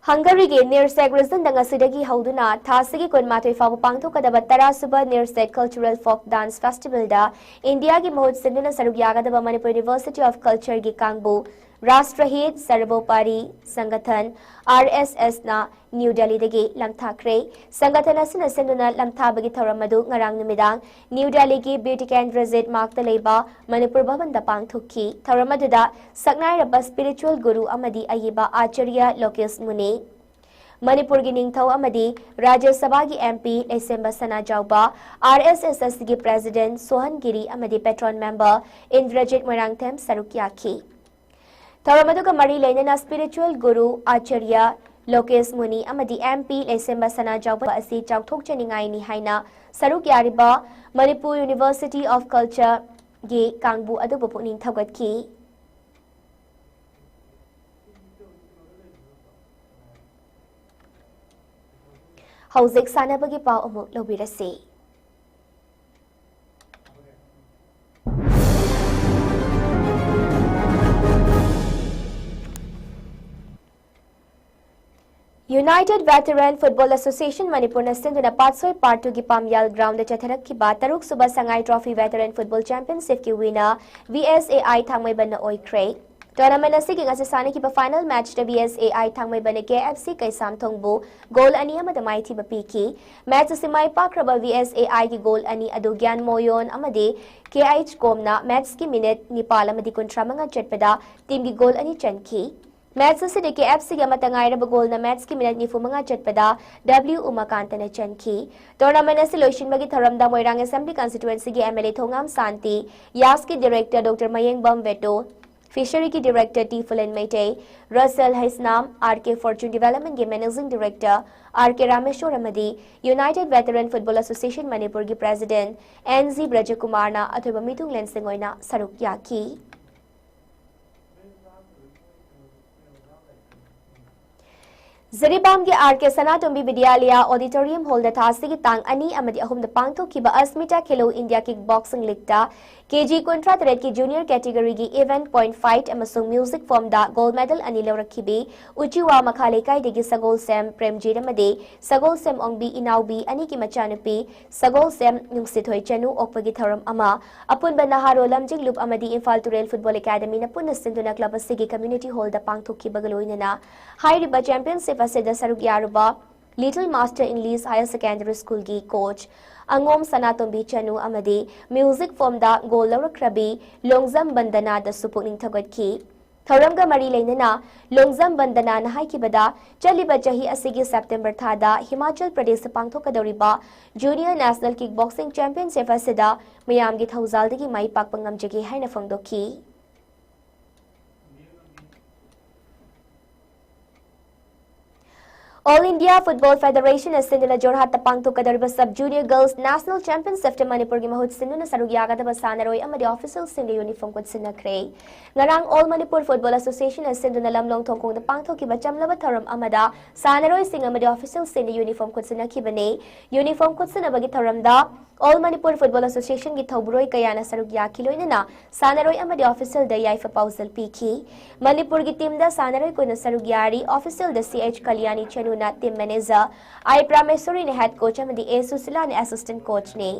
ꯍꯪꯒꯔꯤꯒꯤ ꯅꯤꯔꯁꯦꯛ regionꯗ ꯉꯁꯤꯗꯒꯤ ꯍꯧꯗꯨꯅ ꯊꯥ ꯑꯁꯤꯒꯤ ꯀꯨꯟꯃꯥꯊꯣꯏ ꯐꯥꯎꯕ ꯄꯥꯡꯊꯣꯛꯀꯗꯕ ꯇꯔꯥ ꯁꯨꯕ ꯅꯤꯔꯁꯦꯛ Cultural Folk Dance Festivalꯗ ꯏꯟꯗꯤꯌꯥꯒꯤ ꯃꯍꯨꯠ ꯁꯤꯟꯗꯨꯅ ꯁꯔꯨꯛ ꯌꯥꯒꯗꯕ ꯃꯅꯤꯄꯨꯔ University of Cultureꯒꯤ ꯀꯥꯡꯕꯨ ꯔꯥꯁꯇ꯭ꯔꯍꯤꯠ ꯁꯔꯕꯣꯄꯥꯔꯤ ꯁꯪꯒꯊꯟ, ꯑꯥꯔ ꯑꯦꯁ ꯑꯦꯁꯅ ꯅ꯭ꯌꯨ ꯗꯦꯜꯂꯤꯗꯒꯤ ꯂꯝꯊꯥꯈ꯭ꯔꯦ꯫ ꯁꯪꯒꯊꯟ ꯑꯁꯤꯅ ꯁꯤꯟꯗꯨꯅ ꯂꯝꯊꯥꯕꯒꯤ ꯊꯧꯔꯝ ꯑꯗꯨ ꯉꯔꯥꯡ ꯅꯨꯃꯤꯗꯥꯡ ꯅ꯭ꯌꯨ ꯗꯦꯜꯂꯤꯒꯤ ꯕꯤꯔ ꯇꯤꯀꯦꯟꯗ꯭ꯔꯖꯤꯠ ꯃꯥꯔꯛꯇ ꯂꯩꯕ ꯃꯅꯤꯄꯨꯔ ꯚꯕꯟꯗ ꯄꯥꯡꯊꯣꯛꯈꯤ꯫ ꯊꯧꯔꯝ ꯑꯗꯨꯗ ꯁꯛꯅꯥꯏꯔꯕ ꯁ꯭ꯄꯤꯔꯤꯆꯨꯋꯦꯜ ꯒꯨꯔꯨ ꯑꯃꯗꯤ ꯑꯏꯕ ꯑꯥꯆꯥꯔꯌ ꯂꯣꯀꯦꯁ ꯃꯨꯅꯤ, ꯃꯅꯤꯄꯨꯔꯒꯤ ꯅꯤꯡꯊꯧ ꯑꯃꯗꯤ ꯔꯥꯖ꯭ꯌ ꯁꯚꯥꯒꯤ ꯑꯦꯝ ꯄꯤ ꯂꯩꯁꯦꯝꯕ ꯁꯅꯥꯖꯥꯎꯕ, ꯑꯥꯔ ꯑꯦꯁ ꯑꯦꯁ ꯑꯦꯁ ꯁꯤꯒꯤ ꯄ꯭ꯔꯦꯁꯤꯗꯦꯟꯠ ꯁꯣꯍꯟꯒꯤꯔꯤ ꯑꯃꯗꯤ ꯄꯦꯇ꯭ꯔꯣꯟ ꯃꯦꯝꯕꯔ ꯏꯟꯗ꯭ꯔꯖꯤꯠ ꯃꯣꯏꯔꯥꯡꯊꯦꯝ ꯁꯔꯨꯛ ꯌꯥꯈꯤ꯫ ꯊꯧꯔꯝ ꯑꯗꯨꯒ ꯃꯔꯤ ꯂꯩꯅꯅ ꯁ꯭ꯄꯤꯔꯤꯆꯨꯋꯦꯜ ꯒꯨꯔꯨ ꯑꯥꯆꯥꯔꯌ ꯂꯣꯀꯦꯁ ꯃꯨꯅꯤ ꯑꯃꯗꯤ ꯑꯦꯝ ꯄꯤ ꯂꯩꯁꯦꯝꯕ ꯁꯅꯥꯖꯥꯎꯕ ꯑꯁꯤ ꯆꯥꯎꯊꯣꯛꯆꯅꯤꯡꯉꯥꯏꯅꯤ ꯍꯥꯏꯅ ꯁꯔꯨꯛ ꯌꯥꯔꯤꯕ ꯃꯅꯤꯄꯨꯔ ꯌꯨꯅꯤꯚꯔꯁꯤꯇꯤ ꯑꯣꯐ ꯀꯜꯆꯔꯒꯤ ꯀꯥꯡꯕꯨ ꯑꯗꯨꯕꯨ ꯄꯨꯛꯅꯤꯡ ꯊꯧꯒꯠꯈꯤ꯫ ꯍꯧꯖꯤꯛ ꯁꯥꯟꯅꯕꯒꯤ ꯄꯥꯎ ꯑꯃꯨꯛ ꯂꯧꯕꯤꯔꯁꯤ꯫ United Veteran Football Association ꯃꯅꯤꯄꯨꯔꯅ ꯁꯤꯟꯗꯨꯅ ꯄꯥꯠꯁꯣꯏ ꯄꯥꯔꯠ ꯇꯨꯒꯤ ꯄꯥꯝꯌꯥꯜ ꯒ꯭ꯔꯥꯎꯟꯗ ꯆꯠꯊꯔꯛꯈꯤꯕ ꯇꯔꯨꯛ ꯁꯨꯕ ꯁꯉꯥꯏ ꯇ꯭ꯔꯣꯐꯤ ꯚꯦꯇꯔꯟ ꯐꯨꯠꯕꯣꯜ ꯆꯦꯝꯄꯤꯌꯟꯁꯤꯞꯀꯤ winner V S A I ꯊꯥꯡꯃꯩꯕꯟꯅ ꯑꯣꯏꯈ꯭ꯔꯦ꯫ ꯇꯣꯔꯅꯥꯃꯦꯟ ꯑꯁꯤꯒꯤ ꯉꯁꯤ ꯁꯥꯟꯅꯈꯤꯕ ꯐꯥꯏꯅꯦꯜ ꯃꯦꯆꯇ ꯚꯤ ꯑꯦꯁ ꯑꯦ ꯑꯥꯏ ꯊꯥꯡꯃꯩꯕꯟꯅ ꯀꯦ ꯑꯦꯐ ꯁꯤ ꯀꯩꯁꯥꯝꯊꯣꯡꯕꯨ ꯒꯣꯜ ꯑꯅꯤ ꯑꯃꯗ ꯃꯥꯏꯊꯤꯕ ꯄꯤꯈꯤ꯫ ꯃꯦꯆ ꯑꯁꯤ ꯃꯥꯏ ꯄꯥꯛꯈ꯭ꯔꯕ ꯚꯤ ꯑꯦꯁ ꯑꯦ ꯑꯥꯏꯒꯤ ꯒꯣꯜ ꯑꯅꯤ ꯑꯗꯨ ꯒ꯭ꯌꯥꯟ ꯃꯣꯌꯣꯟ ꯑꯃꯗꯤ ꯀꯦ ꯑꯩꯆ ꯀꯣꯝꯅ ꯃꯦꯆꯀꯤ ꯃꯤꯅꯤꯠ ꯅꯤꯄꯥꯜ ꯑꯃꯗꯤ ꯀꯨꯟꯊ꯭ꯔꯥ ꯃꯉꯥ ꯆꯠꯄꯗ ꯇꯤꯝꯒꯤ ꯒꯣꯜ ꯑꯅꯤ ꯆꯟꯈꯤ꯫ ꯃꯦꯆ ꯑꯁꯤꯗ ꯀꯦ ꯑꯦꯐ ꯁꯤꯒꯤ ꯑꯃꯠꯇ ꯉꯥꯏꯔꯕ ꯒꯣꯜꯅ ꯃꯦꯆꯀꯤ ꯃꯤꯅꯤꯠ ꯅꯤꯐꯨ ꯃꯉꯥ ꯆꯠꯄꯗ ꯗꯕ꯭ꯂꯤꯎ ꯎꯃꯥꯀꯥꯟꯇꯅ ꯆꯟꯈꯤ꯫ ꯇꯣꯔꯅꯥꯃꯦꯟ ꯑꯁꯤ ꯂꯣꯏꯁꯤꯟꯕꯒꯤ ꯊꯧꯔꯝꯗ ꯃꯣꯏꯔꯥꯡ ꯑꯦꯁꯦꯝꯕ꯭ꯂꯤ ꯀꯟꯁꯇꯤꯇ꯭ꯋꯦꯟꯁꯤꯒꯤ M L A Thongam Shanti, ꯌꯥꯁꯀꯤ ꯗꯤꯔꯦꯛꯇꯔ ꯗꯣꯛꯇꯔ ꯃꯌꯦꯡꯕꯝ ꯕꯦꯇꯣ, ꯐꯤꯁꯔꯤꯒꯤ director T Phulen Meitei, Russell Heisnam, R K fortune ꯗꯤꯚꯦꯂꯞꯃꯦꯟꯠꯀꯤ managing director R K Rameshor ꯑꯃꯗꯤ ꯌꯨꯅꯥꯏꯇꯦꯗ ꯚꯦꯇꯔꯟ ꯐꯨꯠꯕꯣꯜ ꯑꯦꯁꯣꯁꯤꯌꯦꯁꯟ ꯃꯅꯤꯄꯨꯔꯒꯤ ꯄ꯭ꯔꯦꯁꯤꯗꯦꯟꯠ ꯑꯦꯟ ꯖꯤ ꯕ꯭ꯔꯖꯀꯨꯃꯥꯔꯅ ꯑꯊꯣꯏꯕ ꯃꯤꯊꯨꯡꯂꯦꯟꯁꯤꯡ ꯑꯣꯏꯅ ꯁꯔꯨꯛ ꯌꯥꯈꯤ꯫ ꯖꯤꯔꯤꯕꯥꯝꯒꯤ ꯑꯥꯔ ꯀꯦ ꯁꯅꯥꯇꯣꯝꯕꯤ ꯕꯤꯗ꯭ꯌꯥꯂꯌꯥ ꯑꯣꯗꯤꯇꯣꯔꯤꯌꯝ ꯍꯣꯜꯗ ꯊꯥ ꯑꯁꯤꯒꯤ ꯇꯥꯡ ꯑꯅꯤ ꯑꯃꯗꯤ ꯑꯍꯨꯝꯗ ꯄꯥꯡꯊꯣꯛꯈꯤꯕ ꯑꯁꯃꯤꯇꯥ ꯈꯦꯂꯣ ꯏꯟꯗꯤꯌꯥ ꯀꯤꯛ ꯕꯣꯛꯁꯤꯡ ꯂꯤꯒꯇ ꯀꯦ ꯖꯤ ꯀꯨꯟꯊ꯭ꯔꯥ ꯇꯔꯦꯠꯀꯤ ꯖꯨꯅꯤꯌꯔ ꯀꯦꯇꯦꯒꯣꯔꯤꯒꯤ ꯏꯚꯦꯟꯠ ꯄꯣꯏꯟꯠ ꯐꯥꯏꯠ ꯑꯃꯁꯨꯡ ꯃ꯭ꯌꯨꯖꯤꯛ ꯐꯣꯝꯗ ꯒꯣꯜꯗ ꯃꯦꯗꯜ ꯑꯅꯤ ꯂꯧꯔꯛꯈꯤꯕꯤ ꯎꯆꯤꯋꯥ ꯃꯈꯥ ꯂꯩꯀꯥꯏꯗꯒꯤ ꯁꯒꯣꯜꯁꯦꯝ ꯄ꯭ꯔꯦꯝꯖꯤꯠ ꯑꯃꯗꯤ ꯁꯒꯣꯜꯁꯦꯝ ꯑꯣꯡꯕꯤ ꯏꯅꯥꯎꯕꯤ ꯑꯅꯤꯒꯤ ꯃꯆꯥꯅꯨꯄꯤ ꯁꯒꯣꯜꯁꯦꯝ ꯅꯨꯡꯁꯤꯊꯣꯏ ꯆꯅꯨ ꯑꯣꯛꯄꯒꯤ ꯊꯧꯔꯝ ꯑꯃ ꯑꯄꯨꯟꯕ ꯅꯍꯥꯔꯣꯜ ꯂꯝꯖꯤꯡꯂꯨꯞ ꯑꯃꯗꯤ ꯏꯝꯐꯥꯜ ꯇꯨꯔꯦꯜ ꯐꯨꯠꯕꯣꯜ ꯑꯦꯀꯥꯗꯃꯤꯅ ꯄꯨꯟꯅ ꯁꯤꯟꯗꯨꯅ ꯀ꯭ꯂꯕ ꯑꯁꯤꯒꯤ ꯀꯝꯃ꯭ꯌꯨꯅꯤꯇꯤ ꯍꯣꯜꯗ ꯄꯥꯡꯊꯣꯛꯈꯤꯕꯒ ꯂꯣꯏꯅꯅ ꯍꯥꯏꯔꯤꯕ ꯆꯦꯝꯄꯤꯌꯟꯁꯤꯞ ꯑꯁꯤꯗ ꯁꯔꯨꯛ ꯌꯥꯔꯨꯕ little master English higher secondary ꯁ꯭ꯀꯨꯜꯒꯤ ꯀꯣꯆ ꯑꯉꯣꯝ ꯁꯅꯥꯇꯣꯝꯕꯤ ꯆꯅꯨ ꯑꯃꯗꯤ ꯃ꯭ꯌꯨꯖꯤꯛ ꯐꯣꯝꯗ ꯒꯣꯜ ꯂꯧꯔꯛꯈ꯭ꯔꯕꯤ ꯂꯣꯡꯖꯝ ꯕꯟꯗꯅꯥꯗꯁꯨ ꯄꯨꯛꯅꯤꯡ ꯊꯧꯒꯠꯈꯤ꯫ ꯊꯧꯔꯝꯒ ꯃꯔꯤ ꯂꯩꯅꯅ ꯂꯣꯡꯖꯝ ꯕꯟꯗꯅꯥꯅ ꯍꯥꯏꯈꯤꯕꯗ, ꯆꯠꯂꯤꯕ ꯆꯍꯤ ꯑꯁꯤꯒꯤ ꯁꯦꯞꯇꯦꯝꯕꯔ ꯊꯥꯗ ꯍꯤꯃꯥꯆꯜ ꯄ꯭ꯔꯗꯦꯁꯇ ꯄꯥꯡꯊꯣꯛꯀꯗꯧꯔꯤꯕ ꯖꯨꯅꯤꯌꯔ ꯅꯦꯁꯅꯦꯜ ꯀꯤꯛ ꯕꯣꯛꯁꯤꯡ ꯆꯦꯝꯄꯤꯌꯟꯁꯤꯞ ꯑꯁꯤꯗ ꯃꯤꯌꯥꯝꯒꯤ ꯊꯧꯖꯥꯜꯗꯒꯤ ꯃꯥꯏ ꯄꯥꯛꯄ ꯉꯝꯖꯒꯦ ꯍꯥꯏꯅ ꯐꯣꯡꯗꯣꯛꯈꯤ꯫ ꯑꯣꯜ ꯏꯟꯗꯤꯌꯥ ꯐꯨꯠꯕꯣꯜ ꯐꯦꯗꯔꯦꯁꯟꯅ ꯁꯤꯟꯗꯨꯅ ꯖꯣꯔꯍꯥꯠꯇ ꯄꯥꯡꯊꯣꯛꯀꯗꯧꯔꯤꯕ ꯁꯕ ꯖꯨꯅꯤꯌꯔ ꯒꯔꯜꯁ ꯅꯦꯁꯅꯦꯜ ꯆꯦꯝꯄꯤꯌꯟꯁꯤꯞꯇ ꯃꯅꯤꯄꯨꯔꯒꯤ ꯃꯍꯨꯠ ꯁꯤꯟꯗꯨꯅ ꯁꯔꯨꯛ ꯌꯥꯒꯗꯕ ꯁꯥꯟꯅꯔꯣꯏ ꯑꯃꯗꯤ ꯑꯣꯐꯤꯁꯤꯌꯦꯜꯁꯤꯡꯒꯤ ꯌꯨꯅꯤꯐꯣꯔꯝ ꯈꯨꯠꯁꯤꯟꯅꯈ꯭ꯔꯦ꯫ ꯉꯔꯥꯡ ꯑꯣꯜ ꯃꯅꯤꯄꯨꯔ ꯐꯨꯠꯕꯣꯜ ꯑꯦꯁꯣꯁꯤꯌꯦꯁꯟꯅ ꯁꯤꯟꯗꯨꯅ ꯂꯝꯂꯣꯡ ꯊꯣꯡꯈꯣꯡꯗ ꯄꯥꯡꯊꯣꯛꯈꯤꯕ ꯆꯝꯂꯕ ꯊꯧꯔꯝ ꯑꯃꯗ ꯁꯥꯟꯅꯔꯣꯏꯁꯤꯡ ꯑꯃꯗꯤ ꯑꯣꯐꯤꯁꯤꯌꯦꯜꯁꯤꯡꯅ ꯌꯨꯅꯤꯐꯣꯔꯝ ꯈꯨꯠꯁꯤꯟꯅꯈꯤꯕꯅꯤ꯫ ꯌꯨꯅꯤꯐꯣꯔꯝ ꯈꯨꯠꯁꯤꯟꯅꯕꯒꯤ ꯊꯧꯔꯝꯗ ꯑꯣꯜ ꯃꯅꯤꯄꯨꯔ ꯐꯨꯠꯕꯣꯜ ꯑꯦꯁꯣꯁꯤꯌꯦꯁꯟꯒꯤ ꯊꯧꯕꯨꯔꯣꯏ ꯀꯌꯥꯅ ꯁꯔꯨꯛ ꯌꯥꯈꯤ, ꯂꯣꯏꯅꯅ ꯁꯥꯟꯅꯔꯣꯏ ꯑꯃꯗꯤ ꯑꯣꯐꯤꯁꯤꯌꯦꯜꯗ ꯌꯥꯏꯐ ꯄꯥꯎꯖꯦꯜ ꯄꯤꯈꯤ꯫ ꯃꯅꯤꯄꯨꯔꯒꯤ ꯇꯤꯝꯗ ꯁꯥꯟꯅꯔꯣꯏ ꯀꯨꯟꯅ ꯁꯔꯨꯛ ꯌꯥꯔꯤ꯫ ꯑꯣꯐꯤꯁꯤꯌꯦꯜꯗ ꯁꯤ ꯑꯩꯆ ꯀꯂꯤꯌꯥꯅꯤ ꯆꯅꯨꯅ ꯇꯤꯝ ꯃꯦꯅꯦꯖꯔ, ꯑꯥꯏ ꯄ꯭ꯔꯥꯃꯦꯁꯣꯔꯤꯅ ꯍꯦꯗ ꯀꯣꯆ ꯑꯃꯗꯤ ꯑꯦ ꯁꯨꯁꯤꯂꯥꯅ ꯑꯦꯁꯤꯁꯇꯦꯟꯠ ꯀꯣꯆꯅꯤ꯫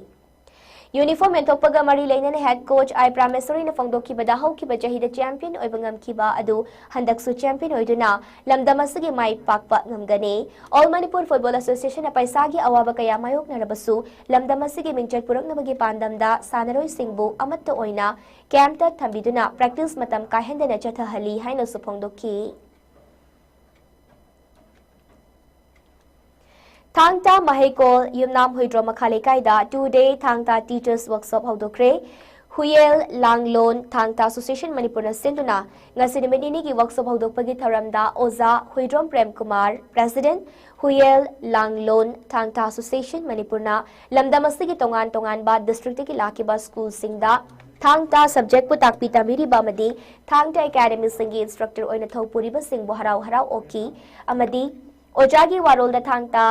ꯌꯨꯅꯤꯐꯣꯔꯝ ꯌꯦꯟꯊꯣꯛꯄꯒ ꯃꯔꯤ ꯂꯩꯅꯅ ꯍꯦꯗ ꯀꯣꯆ ꯑꯥꯏ ꯄ꯭ꯔꯥꯃꯦꯁꯣꯔꯤꯅ ꯐꯣꯡꯗꯣꯛꯈꯤꯕꯗ, ꯍꯧꯈꯤꯕ ꯆꯍꯤꯗ ꯆꯦꯝꯄꯤꯌꯟ ꯑꯣꯏꯕ ꯉꯝꯈꯤꯕ ꯑꯗꯨ ꯍꯟꯗꯛꯁꯨ ꯆꯦꯝꯄꯤꯌꯟ ꯑꯣꯏꯗꯨꯅ ꯂꯝꯗꯝ ꯑꯁꯤꯒꯤ ꯃꯥꯏ ꯄꯥꯛꯄ ꯉꯝꯒꯅꯤ꯫ ꯑꯣꯜ ꯃꯅꯤꯄꯨꯔ ꯐꯨꯠꯕꯣꯜ ꯑꯦꯁꯣꯁꯤꯌꯦꯁꯟꯅ ꯄꯩꯁꯥꯒꯤ ꯑꯋꯥꯕ ꯀꯌꯥ ꯃꯥꯌꯣꯛꯅꯔꯕꯁꯨ ꯂꯝꯗꯝ ꯑꯁꯤꯒꯤ ꯃꯤꯡꯆꯠ ꯄꯨꯔꯛꯅꯕꯒꯤ ꯄꯥꯟꯗꯝꯗ ꯁꯥꯟꯅꯔꯣꯏꯁꯤꯡꯕꯨ ꯑꯃꯠꯇ ꯑꯣꯏꯅ ꯀꯦꯝꯞꯇ ꯊꯝꯕꯤꯗꯨꯅ ꯄ꯭ꯔꯦꯛꯇꯤꯁ ꯃꯇꯝ ꯀꯥꯏꯍꯟꯗꯅ ꯆꯠꯊꯍꯜꯂꯤ ꯍꯥꯏꯅꯁꯨ ꯐꯣꯡꯗꯣꯛꯈꯤ꯫ ꯊꯥꯡ ꯇꯥ ꯃꯍꯩꯀꯣꯜ ꯌꯨꯝꯅꯥꯝ ꯍꯨꯏꯗ꯭ꯔꯣꯝ ꯃꯈꯥ ꯂꯩꯀꯥꯏꯗ two day ꯊꯥꯡ ꯇꯥ teachers workshop ꯍꯧꯗꯣꯛꯈ꯭ꯔꯦ꯫ ꯍꯨꯌꯦꯜ ꯂꯥꯡꯂꯣꯟ ꯊꯥꯡ ꯇꯥ ꯑꯦꯁꯣꯁꯤꯌꯦꯁꯟ ꯃꯅꯤꯄꯨꯔꯅ ꯁꯤꯟꯗꯨꯅ ꯉꯁꯤ ꯅꯨꯃꯤꯠ ꯅꯤꯅꯤꯒꯤ ꯋꯥꯛꯁꯣꯞ ꯍꯧꯗꯣꯛꯄꯒꯤ ꯊꯧꯔꯝꯗ ꯑꯣꯖꯥ ꯍꯨꯏꯗ꯭ꯔꯣꯝ ꯄ꯭ꯔꯦꯝ ꯀꯨꯃꯥꯔ, ꯄ꯭ꯔꯦꯁꯤꯗꯦꯟꯠ, ꯍꯨꯌꯦꯜ ꯂꯥꯡꯂꯣꯟ ꯊꯥꯡ ꯇꯥ ꯑꯦꯁꯣꯁꯤꯌꯦꯁꯟ ꯃꯅꯤꯄꯨꯔꯅ ꯂꯝꯗꯝ ꯑꯁꯤꯒꯤ ꯇꯣꯉꯥꯟ ꯇꯣꯉꯥꯟꯕ ꯗꯤꯁꯇ꯭ꯔꯤꯛꯇꯒꯤ ꯂꯥꯛꯈꯤꯕ ꯁ꯭ꯀꯨꯜꯁꯤꯡꯗ ꯊꯥꯡ ꯇꯥ subjectꯄꯨ ꯇꯥꯛꯄꯤ ꯇꯝꯕꯤꯔꯤꯕ ꯑꯃꯗꯤ ꯊꯥꯡ ꯇꯥ academyꯁꯤꯡꯒꯤ instructor ꯑꯣꯏꯅ ꯊꯧ ꯄꯨꯔꯤꯕꯁꯤꯡꯕꯨ ꯍꯔꯥꯎ ꯍꯔꯥꯎ ꯑꯣꯛꯈꯤ ꯑꯃꯗꯤ ꯑꯣꯖꯥꯒꯤ ꯋꯥꯔꯣꯜꯗ ꯊꯥꯡ ꯇꯥ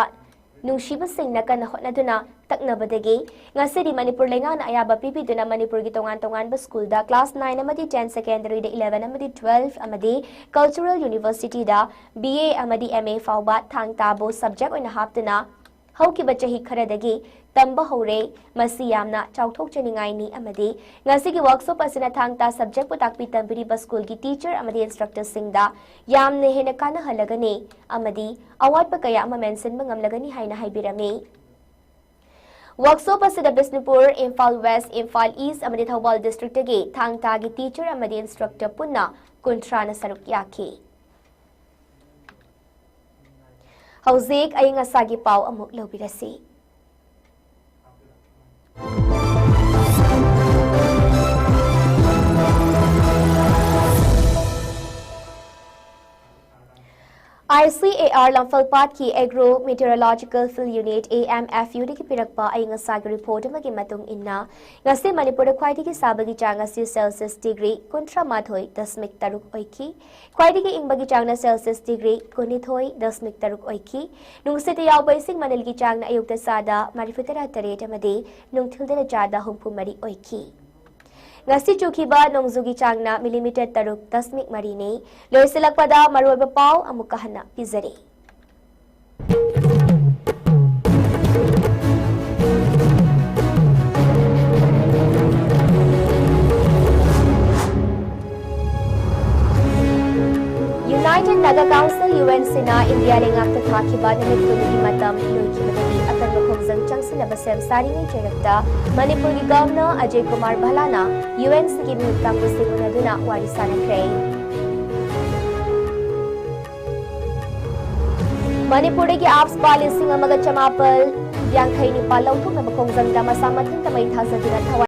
ꯅꯨꯡꯁꯤꯕꯁꯤꯡꯅ ꯀꯟꯅ ꯍꯣꯠꯅꯗꯨꯅ ꯇꯛꯅꯕꯗꯒꯤ ꯉꯁꯤꯗꯤ ꯃꯅꯤꯄꯨꯔ ꯂꯩꯉꯥꯛꯅ ꯑꯌꯥꯕ ꯄꯤꯕꯤꯗꯨꯅ ꯃꯅꯤꯄꯨꯔꯒꯤ ꯇꯣꯉꯥꯟ ꯇꯣꯉꯥꯟꯕ ꯁ꯭ꯀꯨꯜꯗ class nine ꯑꯃꯗꯤ ten, secondaryꯗ eleven ꯑꯃꯗꯤ twelve ꯑꯃꯗꯤ cultural universityꯗ B A ꯑꯃꯗꯤ M A ꯐꯥꯎꯕ ꯊꯥꯡ ꯇꯥꯕꯨ subject ꯑꯣꯏꯅ ꯍꯥꯞꯇꯨꯅ ꯍꯧꯈꯤꯕ ꯆꯍꯤ ꯈꯔꯗꯒꯤ ꯇꯝꯕ ꯍꯧꯔꯦ꯫ ꯃꯁꯤ ꯌꯥꯝꯅ ꯆꯥꯎꯊꯣꯛꯆꯅꯤꯡꯉꯥꯏꯅꯤ ꯑꯃꯗꯤ ꯉꯁꯤꯒꯤ workshop ꯑꯁꯤꯅ ꯊꯥꯡ ꯇꯥ subjectꯄꯨ ꯇꯥꯛꯄꯤ ꯇꯝꯕꯤꯔꯤꯕ ꯁ꯭ꯀꯨꯜꯒꯤ teacher ꯑꯃꯗꯤ instructorꯁꯤꯡꯗ ꯌꯥꯝꯅ ꯍꯦꯟꯅ ꯀꯥꯟꯅꯍꯜꯂꯒꯅꯤ ꯑꯃꯗꯤ ꯑꯋꯥꯠꯄ ꯀꯌꯥ ꯑꯃ ꯃꯦꯟꯁꯤꯟꯕ ꯉꯝꯂꯒꯅꯤ ꯍꯥꯏꯅ ꯍꯥꯏꯕꯤꯔꯝꯃꯤ꯫ Workshop ꯑꯁꯤꯗ ꯕꯤꯁꯅꯨꯄꯨꯔ, ꯏꯝꯐꯥꯜ West, ꯏꯝꯐꯥꯜ East ꯑꯃꯗꯤ ꯊꯧꯕꯥꯜ districtꯇꯒꯤ ꯊꯥꯡ ꯇꯥꯒꯤ teacher ꯑꯃꯗꯤ instructor ꯄꯨꯟꯅ ꯀꯨꯟꯊ꯭ꯔꯥꯅ ꯁꯔꯨꯛ ꯌꯥꯈꯤ꯫ ꯍꯧꯖꯤꯛ ꯑꯏꯪ ꯑꯁꯥꯒꯤ ꯄꯥꯎ ꯑꯃꯨꯛ ꯂꯧꯕꯤꯔꯁꯤ꯫ I C A R ꯂꯝꯐꯦꯜꯄꯥꯠꯀꯤ Agro Meteorological Field Unit, A M F Uꯗꯒꯤ ꯄꯤꯔꯛꯄ ꯑꯏꯪ ꯑꯁꯥꯒꯤ report ꯑꯃꯒꯤ ꯃꯇꯨꯡ ꯏꯟꯅ, ꯉꯁꯤ ꯃꯅꯤꯄꯨꯔꯗ ꯈ꯭ꯋꯥꯏꯗꯒꯤ ꯁꯥꯕꯒꯤ ꯆꯥꯡ ꯑꯁꯤ Celsius degree ꯀꯨꯟꯊ꯭ꯔꯥ ꯃꯥꯊꯣꯏ ꯗꯁꯃꯤꯛ ꯇꯔꯨꯛ ꯑꯣꯏꯈꯤ꯫ ꯈ꯭ꯋꯥꯏꯗꯒꯤ ꯏꯪꯕꯒꯤ ꯆꯥꯡꯅ Celsius degree ꯀꯨꯟꯅꯤꯊꯣꯏ ꯗꯁꯃꯤꯛ ꯇꯔꯨꯛ ꯑꯣꯏꯈꯤ꯫ ꯅꯨꯡꯁꯤꯠꯇ ꯌꯥꯎꯕ ꯏꯁꯤꯡ ꯃꯅꯤꯜꯒꯤ ꯆꯥꯡꯅ ꯑꯌꯨꯛꯇ ꯆꯥꯗ ꯃꯔꯤꯐꯨ ꯇꯔꯥ ꯇꯔꯦꯠ ꯑꯃꯗꯤ ꯅꯨꯡꯊꯤꯜꯗꯅ ꯆꯥꯗ ꯍꯨꯝꯐꯨ ꯃꯔꯤ ꯑꯣꯏꯈꯤ꯫ ꯉꯁꯤ ꯆꯨꯈꯤꯕ ꯅꯣꯡꯖꯨꯒꯤ ꯆꯥꯡꯅ millimeter ꯇꯔꯨꯛ ꯗꯁꯃꯤꯛ ꯃꯔꯤꯅꯤ꯫ ꯂꯣꯏꯁꯤꯜꯂꯛꯄꯗ ꯃꯔꯨꯑꯣꯏꯕ ꯄꯥꯎ ꯑꯃꯨꯛꯀ ꯍꯟꯅ ꯄꯤꯖꯔꯤ꯫ United Naga Council, UNCꯅ ꯏꯟꯗꯤꯌꯥ ꯂꯩꯉꯥꯛꯇ ꯊꯥꯈꯤꯕ ꯅꯨꯃꯤꯠ ꯀꯨꯟꯒꯤ ꯃꯇꯝ ꯂꯣꯏꯈꯤꯕꯗꯒꯤ ꯑꯀꯟꯕ ꯈꯣꯡꯖꯪ ꯆꯪꯁꯤꯟꯅꯕ ꯁꯦꯝ ꯁꯥꯔꯤꯉꯩ ꯆꯩꯔꯛꯇ ꯃꯅꯤꯄꯨꯔꯒꯤ Governor ꯑꯖꯌ ꯀꯨꯃꯥꯔ ꯚꯜꯂꯥꯅ UNCꯒꯤ ꯃꯤꯍꯨꯠ ꯀꯥꯡꯕꯨꯁꯤꯡ ꯎꯅꯗꯨꯅ ꯋꯥꯔꯤ ꯁꯥꯅꯈ꯭ꯔꯦ꯫ ꯃꯅꯤꯄꯨꯔꯗꯒꯤ AFSPA ꯂꯤꯁꯤꯡ ꯑꯃꯒ ꯆꯃꯥꯄꯜ ꯌꯥꯡꯈꯩ ꯅꯤꯄꯥꯜ ꯂꯧꯊꯣꯛꯅꯕ ꯈꯣꯡꯖꯪꯗ ꯃꯁꯥ ꯃꯊꯟꯇ ꯃꯩ ꯊꯥꯖꯗꯨꯅ ꯊꯋꯥꯏ